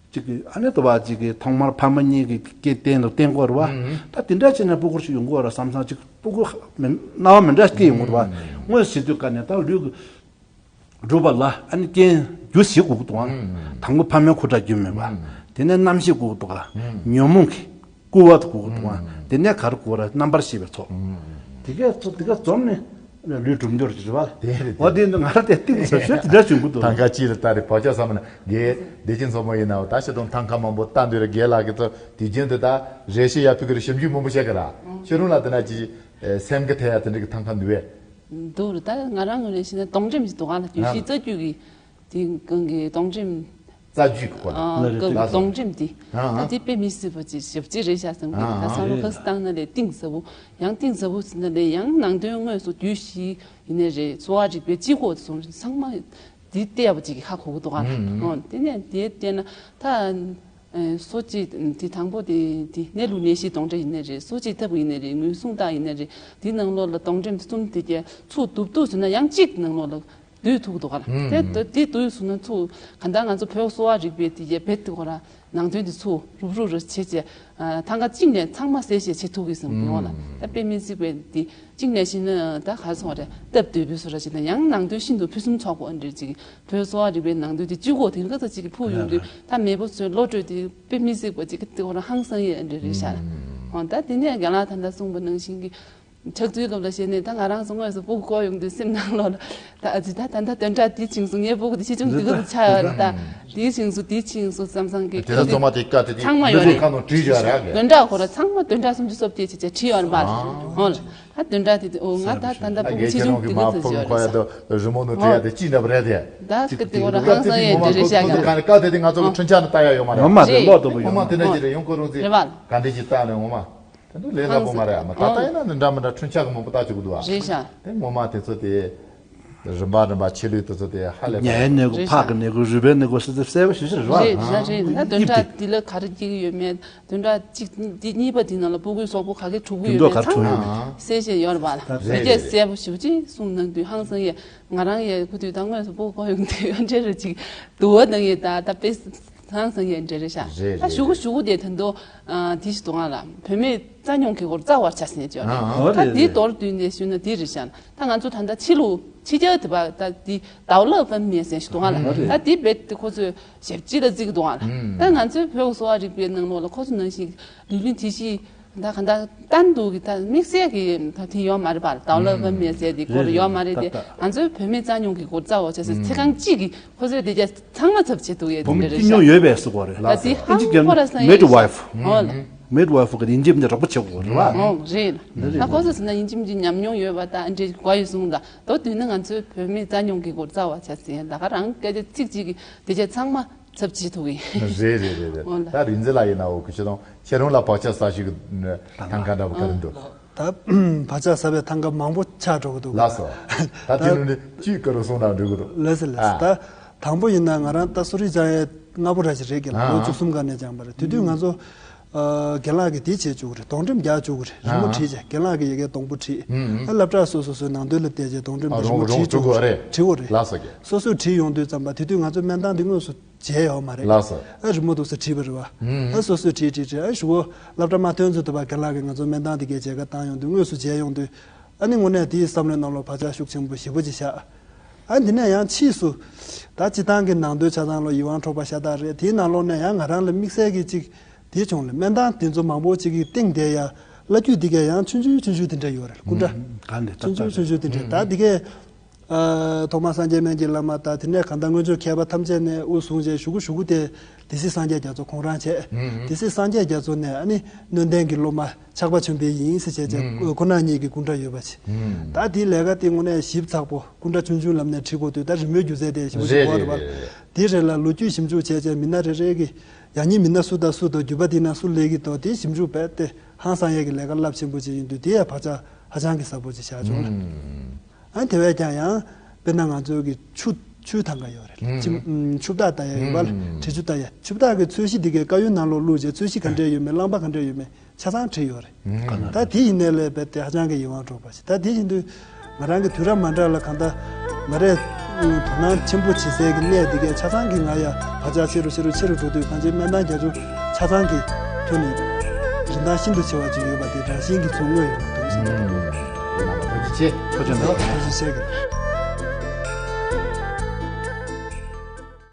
ཅིག་གིས་ཨ་ནི་དུ་བ་ཅིག་གིས་ཐོག་མར་ཕ་མ་གཉིས་ཀྱི་སྐེ་བསྟན་དང་བསྟན་དགོས་རེད་བ། ཨ་ཨ། ད་དེ་འདྲ་བྱས་ནས་སྤུ་གུ་ཞིག་ཡོང་དགོས་རེད་བསམ་ཚར་ཅིག་སྤུ་གུ་སྣང་བ་མི་འདྲ་སྐྱེ་ཡོང་གི་རེད་བ། ཨ་ཨ། དངོས་སུ་བྱེད་དུས་ཀ་ནས་ད་ལུས་ཀྱི་སྒྲུབ་པ་ལ་ཨ་ནི་རྐྱེན་རྒྱུ་བཞི་དགོས་ཀྱི་འདུག་ཨང་། དང་པོ་ཕ་མའི་ཁུ་ཁྲག་རྒྱུན་མེད་པ། དེ་ནས་རྣམ་ཤེས་དགོས་ཀྱི་འདུག་ག་ཉོན་མོངས་ཀྱི་སྐུར་བ་དགོས་ཀྱི་འདུག་ཨང་། དེ་ནས་ག་རེ་དགོས་ར་རྣམ་པར་ཤེས་པའི་ཚོགས། དེ་གས་ཚོ་དེ་གས་འཛོམས་ནས་ལུས་གྲུབ་འབྱོར་གྱི་རེད་བ། དེ་རེད། འོ་དེ་འདི་ང་རང་དེ་གཏིང་ཟབ་ཤོས་དེ་འདྲ་བྱུང་གི་འདུག་ཐང་ཀ་གཅིག་ལ་ལྟ་རེ་བོད་ཆ་བསམ་ན་དགེ་བདེ་ཆེན་མཚོ་མོ་ཡིན་ནའོ། ད་ཤི་དང་ཐང་ཀ་མང་པོ་ལྟ་འདོད་རེ་དགེ་ལགས་ཀྱི་ཚོ་དེ་རྒྱུན་དུ་ད་རེ་ཞིག་ཡ་ཕི་གི་རེ་ཞིབ་འཇུག་མང་པོ་བྱེད་གི་ར། ཤི་རུང་ལ་དེ་ན་ཅི་སེམས་ཀྱི་ཐད་ཡ་དེ་འདྲ་གི་ཐང་ཀ་འདུག་བས། འདུག་རེད། ད་ང་རང་ངོས་ནས་བཤད་ན་སྡོང་འགྲེམས་ཤིག་འདུག་ག་ལ་རྒྱུད་བཞི་རྩ་རྒྱུད་ཀྱི་དེ་གང་གི་སྡོང་འགྲེམས། རྩ་རྒྱུད་ཀྱི་སྐོར་ལ། ཨ་ལ་རེད། གི་ལགས་སོ། སྡོང་འགྲེམས་དེ། ཨ་ཨ། ད་དེ་དཔེ་མི་སྲིད་པ་ཅིག་ཞབས་ཕྱི་རེད་ཤག་བསམ་གི། ཨ་ཨ། ད་བསམ་བློ་ཁ་སི་བཏང་ན་ལས་གཏིང་ཟབ་པོ། ཡང་གཏིང་ཟབ་པོ་ཟེར་ན་ལས་ཡང་ནང་དོན་དངོས་སུ་རྒྱུད་བཞི་ཡིན་ནའི་རེད། གསོ་བ་རིག་པའི་སྤྱི་ཁོག་སོང་ཚང་མ་དེ་བལྟས་པ་ཅིག་གི་ཧ་གོ་གི་འདུག་ག་ཨ་ཨ། དེ་ནས་དེ་བལྟས་ན་ད། ཨེ། སོ་གཅིག་དེ་དང་པོ་དེ་དེ་གནས་ལུགས་གནས་གཞིའི་སྡོང་འགྲེམས་ཡིན་ནའི་རེད། སོ་གཅིག་ཐབས་ཡིན་ནའི་རེད། ངོས་བཟུང་རྟགས་ཡིན་ནའི་རེད། དེ་ནང་ལོགས་ལ་སྡོང་འགྲེམས་གསུམ་དེ་གས་ཚུར་བསྡུ་བསྡུ་ཟེར་ན་ཡང་གཅིག་ནང་ལོགས་ལ་བསྡུས་ཐུབ་འདུག་ག་ལ། ཨུམ། དེ་ད་དེ་བསྡུས་སོང་ན་ཚུར་ག་འདྲ་ང་ཚོ་བོད་གསོ་བ་རིག་པའི་དེ་གས་རྦད་དེ་གོ་ར་ནང་དོན་དེ་ཚུར་རུབ་རུབ་རུ་བྱེད་བྱས། ཐང་ག་གཅིག་ནས་ཚང་མ་གསལ་བཤད་བྱེད་ཐུབ་གི་བསམ་གི་ཡོང་ལ། ད་དཔེ་མི་སྲིད་པའི་འདི་གཅིག་ནས་བཤད་ན་ད་ག་རེ་ཟེར་དགོས་རེད། སྟབས་བདེ་པོའི་བཟོ་འདྲ་བྱས་ན་ཡང་ནང་དོན་ཤིན་ཏུ་ཕུན་སུམ་ཚོགས་པོ་འདྲ་ཅིག་བོད་གསོ་བ་རིག་པའི་ནང་དོན་དེ་གཅིག་གོ་དེང་ག་ཚ་གཅིག་གི་ཕུགས་ཡོང་དུས་ད་མེས་པོ་ཚོའི་བློ་གྲོས་དེ་དཔེ་མི་སྲིད་པ་ཅིག་དེ་ཁོ་རང་ཧང་སང་ཡས་འདྲ་རེད་ཤག་ཨང་། ད་དེ་ནས་རྒན་ལགས་ད་ལྟ་གསུངས་པ་ནང་བཞིན་གྱི་ཆགས་ཚུལ་སྐབས་ལ་བཤད་ནས་ད་ང་རང་ཚོ་དངོས་སུ་སྤུ་གུ་སྐོར་ཡོང་དུས་སེམས་ནང་ལོགས་ལ་ད་ཨ་ཙི་ད་ད་ད་དོན་དག་འདི་ཕྱིན་སོང་། ངའི་སྤུ་གུ་འདི་ཆེ་ཆུང་འདི་ག་ཚོད་ཆགས་ཡོད་རེད། ད་འདི་ཕྱིན་སོང་འདི་ཕྱིན་སོང་བསམ་བསམ་གི་དེ་ཚོ་ཚང་མ་དེ་བཀའ་དེ་དེ་ཚང་མ་ཡོད་རེད། ཁ་ནང་བྲིས་ཡོད་རེད། དོན་དག་ཁོ་ར་ཚང་མ་དོན་དག་སུམ་ཅུ་སོ་བརྒྱད་བྱས་བྱས་བྲིས་ཡོད་རེད་པ། ཨང་། ཨོ་ལ་ད་དོན་དག་དེ་ཨོ་ང་ད་ད་ད་སྤུ་གུ་ཆེ་ཆུང་འདི་ག་ཚོད་ཡོད་རེད། ད་རི་མོ་ནང་བྲིས་ཡ་དེ་ཅི་འདྲ་པོ་རེད་དེ། ད་སྐད་དེ་ཁོ་ར་ཧང་སང་ཡས་འདྲ་རེད་ཤག་གི། ཁ་དེ་དེ་ང་ཚོ་གི་འཁྲུན་ཆ་ནང་ལྟ་ཡ་ཡོད་མ་རེད། ངོ་མ་རེད། ལོག་ཏུ་བུ་ཡོད་མ་དེ་འདྲ་ཅིག་རེད། ཡོང་ཁོ་རང་ཚོས་རེད་བ། ག་འདྲ་ཅིག་ལྟ་ནས་ངོ་མ། དེ་འདུག་ལས་སླ་པོ་མ་རེད། ཨ་མ་ད་ལྟ་ཡིན་ན་འདི་འདྲ་མི་འདྲ་འཁྲུན་ཆ་གི་མང་པོ་ལྟ་བཅུག་གི་འདུག་ཨ། རེད་ཤག་དེ་ངོ་མ་དེ་ཚོ་དེ་རིམ་པ་རིམ་པ་ཆེ་ལུས་དེ་ཚོ་དེ་ཧ་ལས་པ་ཉལ་ཡའི་ནད་གོ། རེད་ཤག་ཕག་གི་ནད་གོ། རུས་པའི་ནད་གོ་ཟེར་ཏེ་གསལ་པོ་ཞེ་ཞེ་རེད་བ། རེད་ཤག་རེད། ད་དོན་དག་འདི་ལ་ག་རེ་སྐྱེ་གི་ཡོད་མེད། དོན་དག་གཅིག་འདི་གཉིས་པ་འདི་ནང་ལ་སྤུ་གུའི་གཟུགས་པོ་ག་གེ་གྲུབ་གི་ཡོད་མེད་ཚང་མ་གསལ་བཤད་ཡོད་རེད་པ་ལ། རེད་རེད། དེ་གས་གསལ་པོ་ཞེ་པོ་ཅིག་གསུངས་གནང་དུས་ཧང་སང་ཡས། ང་རང་ཡས་ཁུ་དུས་ད་དངོས་སུ་སྤུ་གུ་སྐོར་ཡོང་དུས་འདྲ་རེ་ཅིག་དུ་བ་ནང་ཡས་ད་ད་དཔེ། ཧང་སང་ཡས་འདྲ་རེད་ཤག་རེད་ད་རེད་ཞུ་གུ་རེད། ཞུ་གུ་དེ་ད་དུང་ཨ་དེ་ཞིག་འདུག་ང་ལ་བུད་མེད་རྩ་རྙོག་གི་སྐོར་རྩ་བ་ཆ་ཟེར་ནས་བརྗོད་རེད། ཨ་ཨ། ད་རེད་དེ་རེད། མདོར་བསྡུས་ནས་ཞུས་ན་དེ་རེད་ཤག་ད་ང་ཚོ་ད་ལྟ་ཕྱི་ལུགས་ཕྱི་རྒྱལ་དེ་བ་ད་དེ་ཏའོ་ལའོ་ཕན་མེ་ཟེར་ཞིག་འདུག་ང་ལ། ཨ་རེད། ད་དེ་རྦད་དེ་ཁོ་ཚོས་ཞབས་ཕྱི་ལ་བརྩི་གི་འདུག་ང་ལ། ཨ་ད་ང་ཚོའི་བོད་གསོ་བ་རིག་པའི་ནང་ལོགས་ལ་ཁོ་ཚོ་ནང་བཞིན་ལུས་ལུས་དེ་ཞིག་ད་ག་འདྲ་བསྟན་འདུག་གི་ད་དམིགས་བསལ་གྱི་ད་དེ་ཡོད་མ་རེད་པ། ཏའོ་ལའོ་ཕན་མེ་ཟེར་དེ་སྐོར་ཡོད་མ་རེད་དེ། ང་ཚོའི་བུད་མེད་རྩ་རྙོག་གི་སྐོར་རྩ་བ་ཆ་ཟེར་ཚེ་གང་གཅིག་གི་ཁོ་ཚོས་དེ་རྒྱ་ཚང་མ་ཚབ་བྱེད་ཐུབ་ཡས་བུ་མོ་དེ་འདྲ་རེད་སྐྱིད་ཤག་ཉོ་ཡོད་པའི་སུ་གོ་རེད། ད་དེ་ཧང་ཁོ་ར་སང་ཡས་མེད་ཝའི་ཧོ་ལ། མེད་ཝའི་ཧོ་གི་ཡིན་གཅིག་མིན་གཅིག་རོགས་པ་བྱེད་དགོས་རེད་བ། ཧོ་རེད། ད་ཁོ་ཚོ་ཟེར་ན་ཡིན་གཅིག་མིན་གཅིག་ཉམས་མྱོང་ཡོད་པ་ད་འདྲེ་གོ་ཡོད་གསུངས། ད་དོ་དུས་ན་ང་ཚོའི་བུད་མེད་རྩ་རྙོག་གི་སྐོར་རྩ་བ་ཆ་ཟེར་ད་ག་རང་སྐད་ཆ་ཚིག་གཅིག་གི་དེ་རྒྱ་ཚང་མ་ཚབ་བྱེད་ཐུབ་ཡས། རེད་རེད་རེད་རེད། ད་རིག་འཛིན་ལགས་ཡིན་ན་འོ་གི་ཆེ་དང་ཁྱེད་རང་ལ་བག་ཆགས་ཟ་ཞིག་གི་ཐང་ག་འདྲ་པོ་ག་རེ་འདུག་ད་བག་ཆགས་ཟ་བའི་ཐང་ག་མང་པོ་ཆགས་འགྲོ་གི་འདུག་ལགས་སོ། ད་དེ་ནང་ནས་བཅུད་དཀར་རུ་སོང་ན་འགྲིག་གི་འདུག་ལགས་སོ་ལགས་སོ། ཨ་ད་དང་པོ་ཡིན་ན་ང་རང་ད་གསོ་རིག་སྦྱང་ཡས་སྔ་པོ་ར་ཞིག་རེད་གི་ལ། ཨ་ལོ་བཅུ་གསུམ་ག་ནས་སྦྱངས་པ་རེད། དེ་དུས་ང་ཚོ་ཨ་རྒན་ལགས་ཀྱིས་དེ་བྱེད་བཅུག་གི་རེད། སྡོང་འགྲེམས་རྒྱག་བཅུག་གི་རེད། རི་མོ་ཨ་བྲིས་བྱས་རྒན་ལགས་ཀྱིས་ཡ་གིའི་སྡོང་པོ་བྲིས། ཨ་སློབ་གྲྭ་སོ་སོ་སོའི་ནང་དོན་ལ་བལྟས་བྱས་སྡོང་འགྲེམས་ཨ་རི་མོ་རི་མོ་རི་མོ་བྲིས་དགོས་རེད། བྲིས་དགོས་རེད། ལགས་སོ་གི། སོ་སོས་བྲིས་ཡོང་དུས་ཙམ་པ་དེ་དུས་ང་ཚོ་སྨན་ཐང་འདི་དངོས་སུ་མཇལ་ཡོད་མ་རེད། ལགས་སོ། ཨ་རི་མོ་འདུག་ས་བྲིས་པ་རེད་བ། ཨ་སོ་སོས་བྲིས་བྲིས་བྲིས་ཨ་གཞུག་གུ་སློབ་གྲྭ་མ་ཐོན་ཚུན་དུ་བ་རྒན་ལགས་ཀྱིས་ང་ཚོ་སྨན་ཐང་འདི་གའི་མཇལ་ཁ་བཏང་ཡོང་དུས་དངོས་སུ་མཇལ་ཡོང་དུས་ཨ་ནི་དངོས་གནས་དེའི་བསམ་བློའི་ནང་ལོགས་བག་ཆགས་ཤུགས་ཆེན་པོ་ཞེ་པོ་ཅིག་བཞག་ཨ་འདི་ནས་ཡང་ཕྱིས་སུ་ད་སྤྱི་བཏང་གི་ནང་དོན་ཆ་ཚང་ལོ་ཡིད་དབང་འཕྲོག་པ་ཤ་སྟག་རེད། དེའི་ནང་ལོགས་ནས་ཡང་ང་རང་ལ་དམིགས་བསལ་གྱི་ཅིག་དེ་བྱུང་ལ་སྨན་ཐང་དེ་ཚོ་མང་པོ་ཅིག་གི་སྟེང་དེ་ཡ་བླ་བརྒྱུད་འདི་གའི་ཡང་ཆུང་ཆུང་ཆུང་ཆུང་དེ་འདྲ་ཡོད་རེད། སྐུ་འདྲ་གང་དེ་ཆུང་ཆུང་ཆུང་ཆུང་དེ་འདྲ་ད་འདི་གའི། ཨ་ཐོག་མར་སངས་རྒྱས་སྨན་གྱི་བླ་མ་དང་དེ་ནས་གང་ལྟར་སྔོན་བྱོན་མཁས་པ་ཐམས་ཅད་ནས་དབུ་བཟུང་བྱས་གཞུག་གུ་གཞུག་གུ་དེ་སྡེ་སྲིད་སངས་རྒྱས་རྒྱ་མཚོ་ཁོང་རང་བྱས། སྡེ་སྲིད་སངས་རྒྱས་རྒྱ་མཚོ་ནས་ཨ་ནི་སྣོད་ལྡན་གྱི་སློབ་མ་ཕྱག་དཔའ་ཆོས་འཕེལ་ཡིན་ཟེར་བྱས་བྱས་ཁོ་ན་གཉིས་ཀྱི་སྐུ་འདྲ་ཡོད་པ་བྱས། ད་དེའི་ལས་ཀ་དེ་དངོས་གནས་ཞིབ་ཚགས་པོ་སྐུ་འདྲ་ཆུང་ཆུང་ལམ་ནས་བྲིས་དགོས་དུས་ད་རི་མོའི་སྒྱུ་རྩལ་དེ་ཞེ་པོ་ཞིག་དགོས་རེད་བ། དེ་རེད་ལ་ལོ་རྒྱུས་ཞིབ་འཇུག་བྱས་བྱས་མི་སྣ་རེ་རེ་གི་ཡང་སྙིང་མི་སྣ་སུ་དང་སུ་དང་བརྒྱུད་པ་དེ་ན་སུ་སླེབས་ཀྱི་འདུག་དེ་ཞིབ་འཇུག་རྦད་དེ་ཧང་སང་ཡས་ཀྱི་ལས་ཀ་རླབས་ཆེན་པོ་ཅིག་ཡིན་དུས་དེ་ཡང་བག་ཆགས་ཧ་ཅང་གི་ཟབ་པོ་ཅིག་བཞག་བྱུང་ལ། ཨ་དེ་བས་ཀྱང་ཡང་དཔེར་ན་ང་ཚོའི་གི་ཆུ་ཆུའི་ཐང་ག་ཡོད་རེད། ཆུ་ཆུ་བདག་ལྟ་ཡ་ཡོད་པ་ལ་དྲི་ཆུ་ལྟ་ཡ། ཆུ་བདག་གི་ཚོས་གཞི་འདི་གའི་དཀར་ཡོལ་ནང་ལོགས་བླུགས་རྗེས་ཚོས་གཞི་ག་འདྲས་ཡོད་མེད་རླངས་པ་ག་འདྲས་ཡོད་མེད་ཆ་ཚང་བྲིས་ཡོད་རེད། ད་དེ་ཡིན་ནའི་ལས་རྦད་དེ་ཧ་ཅང་གི་ཡིད་དབང་འཕྲོག་པ་ཞིག་ད་དེ་ཡིན་དུས་ང་རང་གི་དུས་རབས་མ་འདྲ་ལ་གང་ལྟར་ང་རས་དོ་སྣང་ཆེན་པོ་བྱེད་སའི་གི་གནས་འདི་གའི་ཆ་ཚང་གི་ང་ཡ་བག་ཆགས་ཆེ་རུ་ཆེ་རུ་ཆེ་རུ་འགྲོ་དུས་གང་ཅིའི་སྨན་ཐང་རྒྱ་ཆུ་ཆ་ཚང་གི་ཐོག་ནས་རིན་ཐང་ཤིན་ཏུ་ཆེ་བ་ཅིག་ཡོད་པ་དེ་རང་བཞིན་གྱིས་ཚོར་མྱོང་ཡོད་པ་འདུག་ཟེར་ན། ཐུགས་རྗེ་ཆེ། ཐུགས་རྗེ་ཆེ།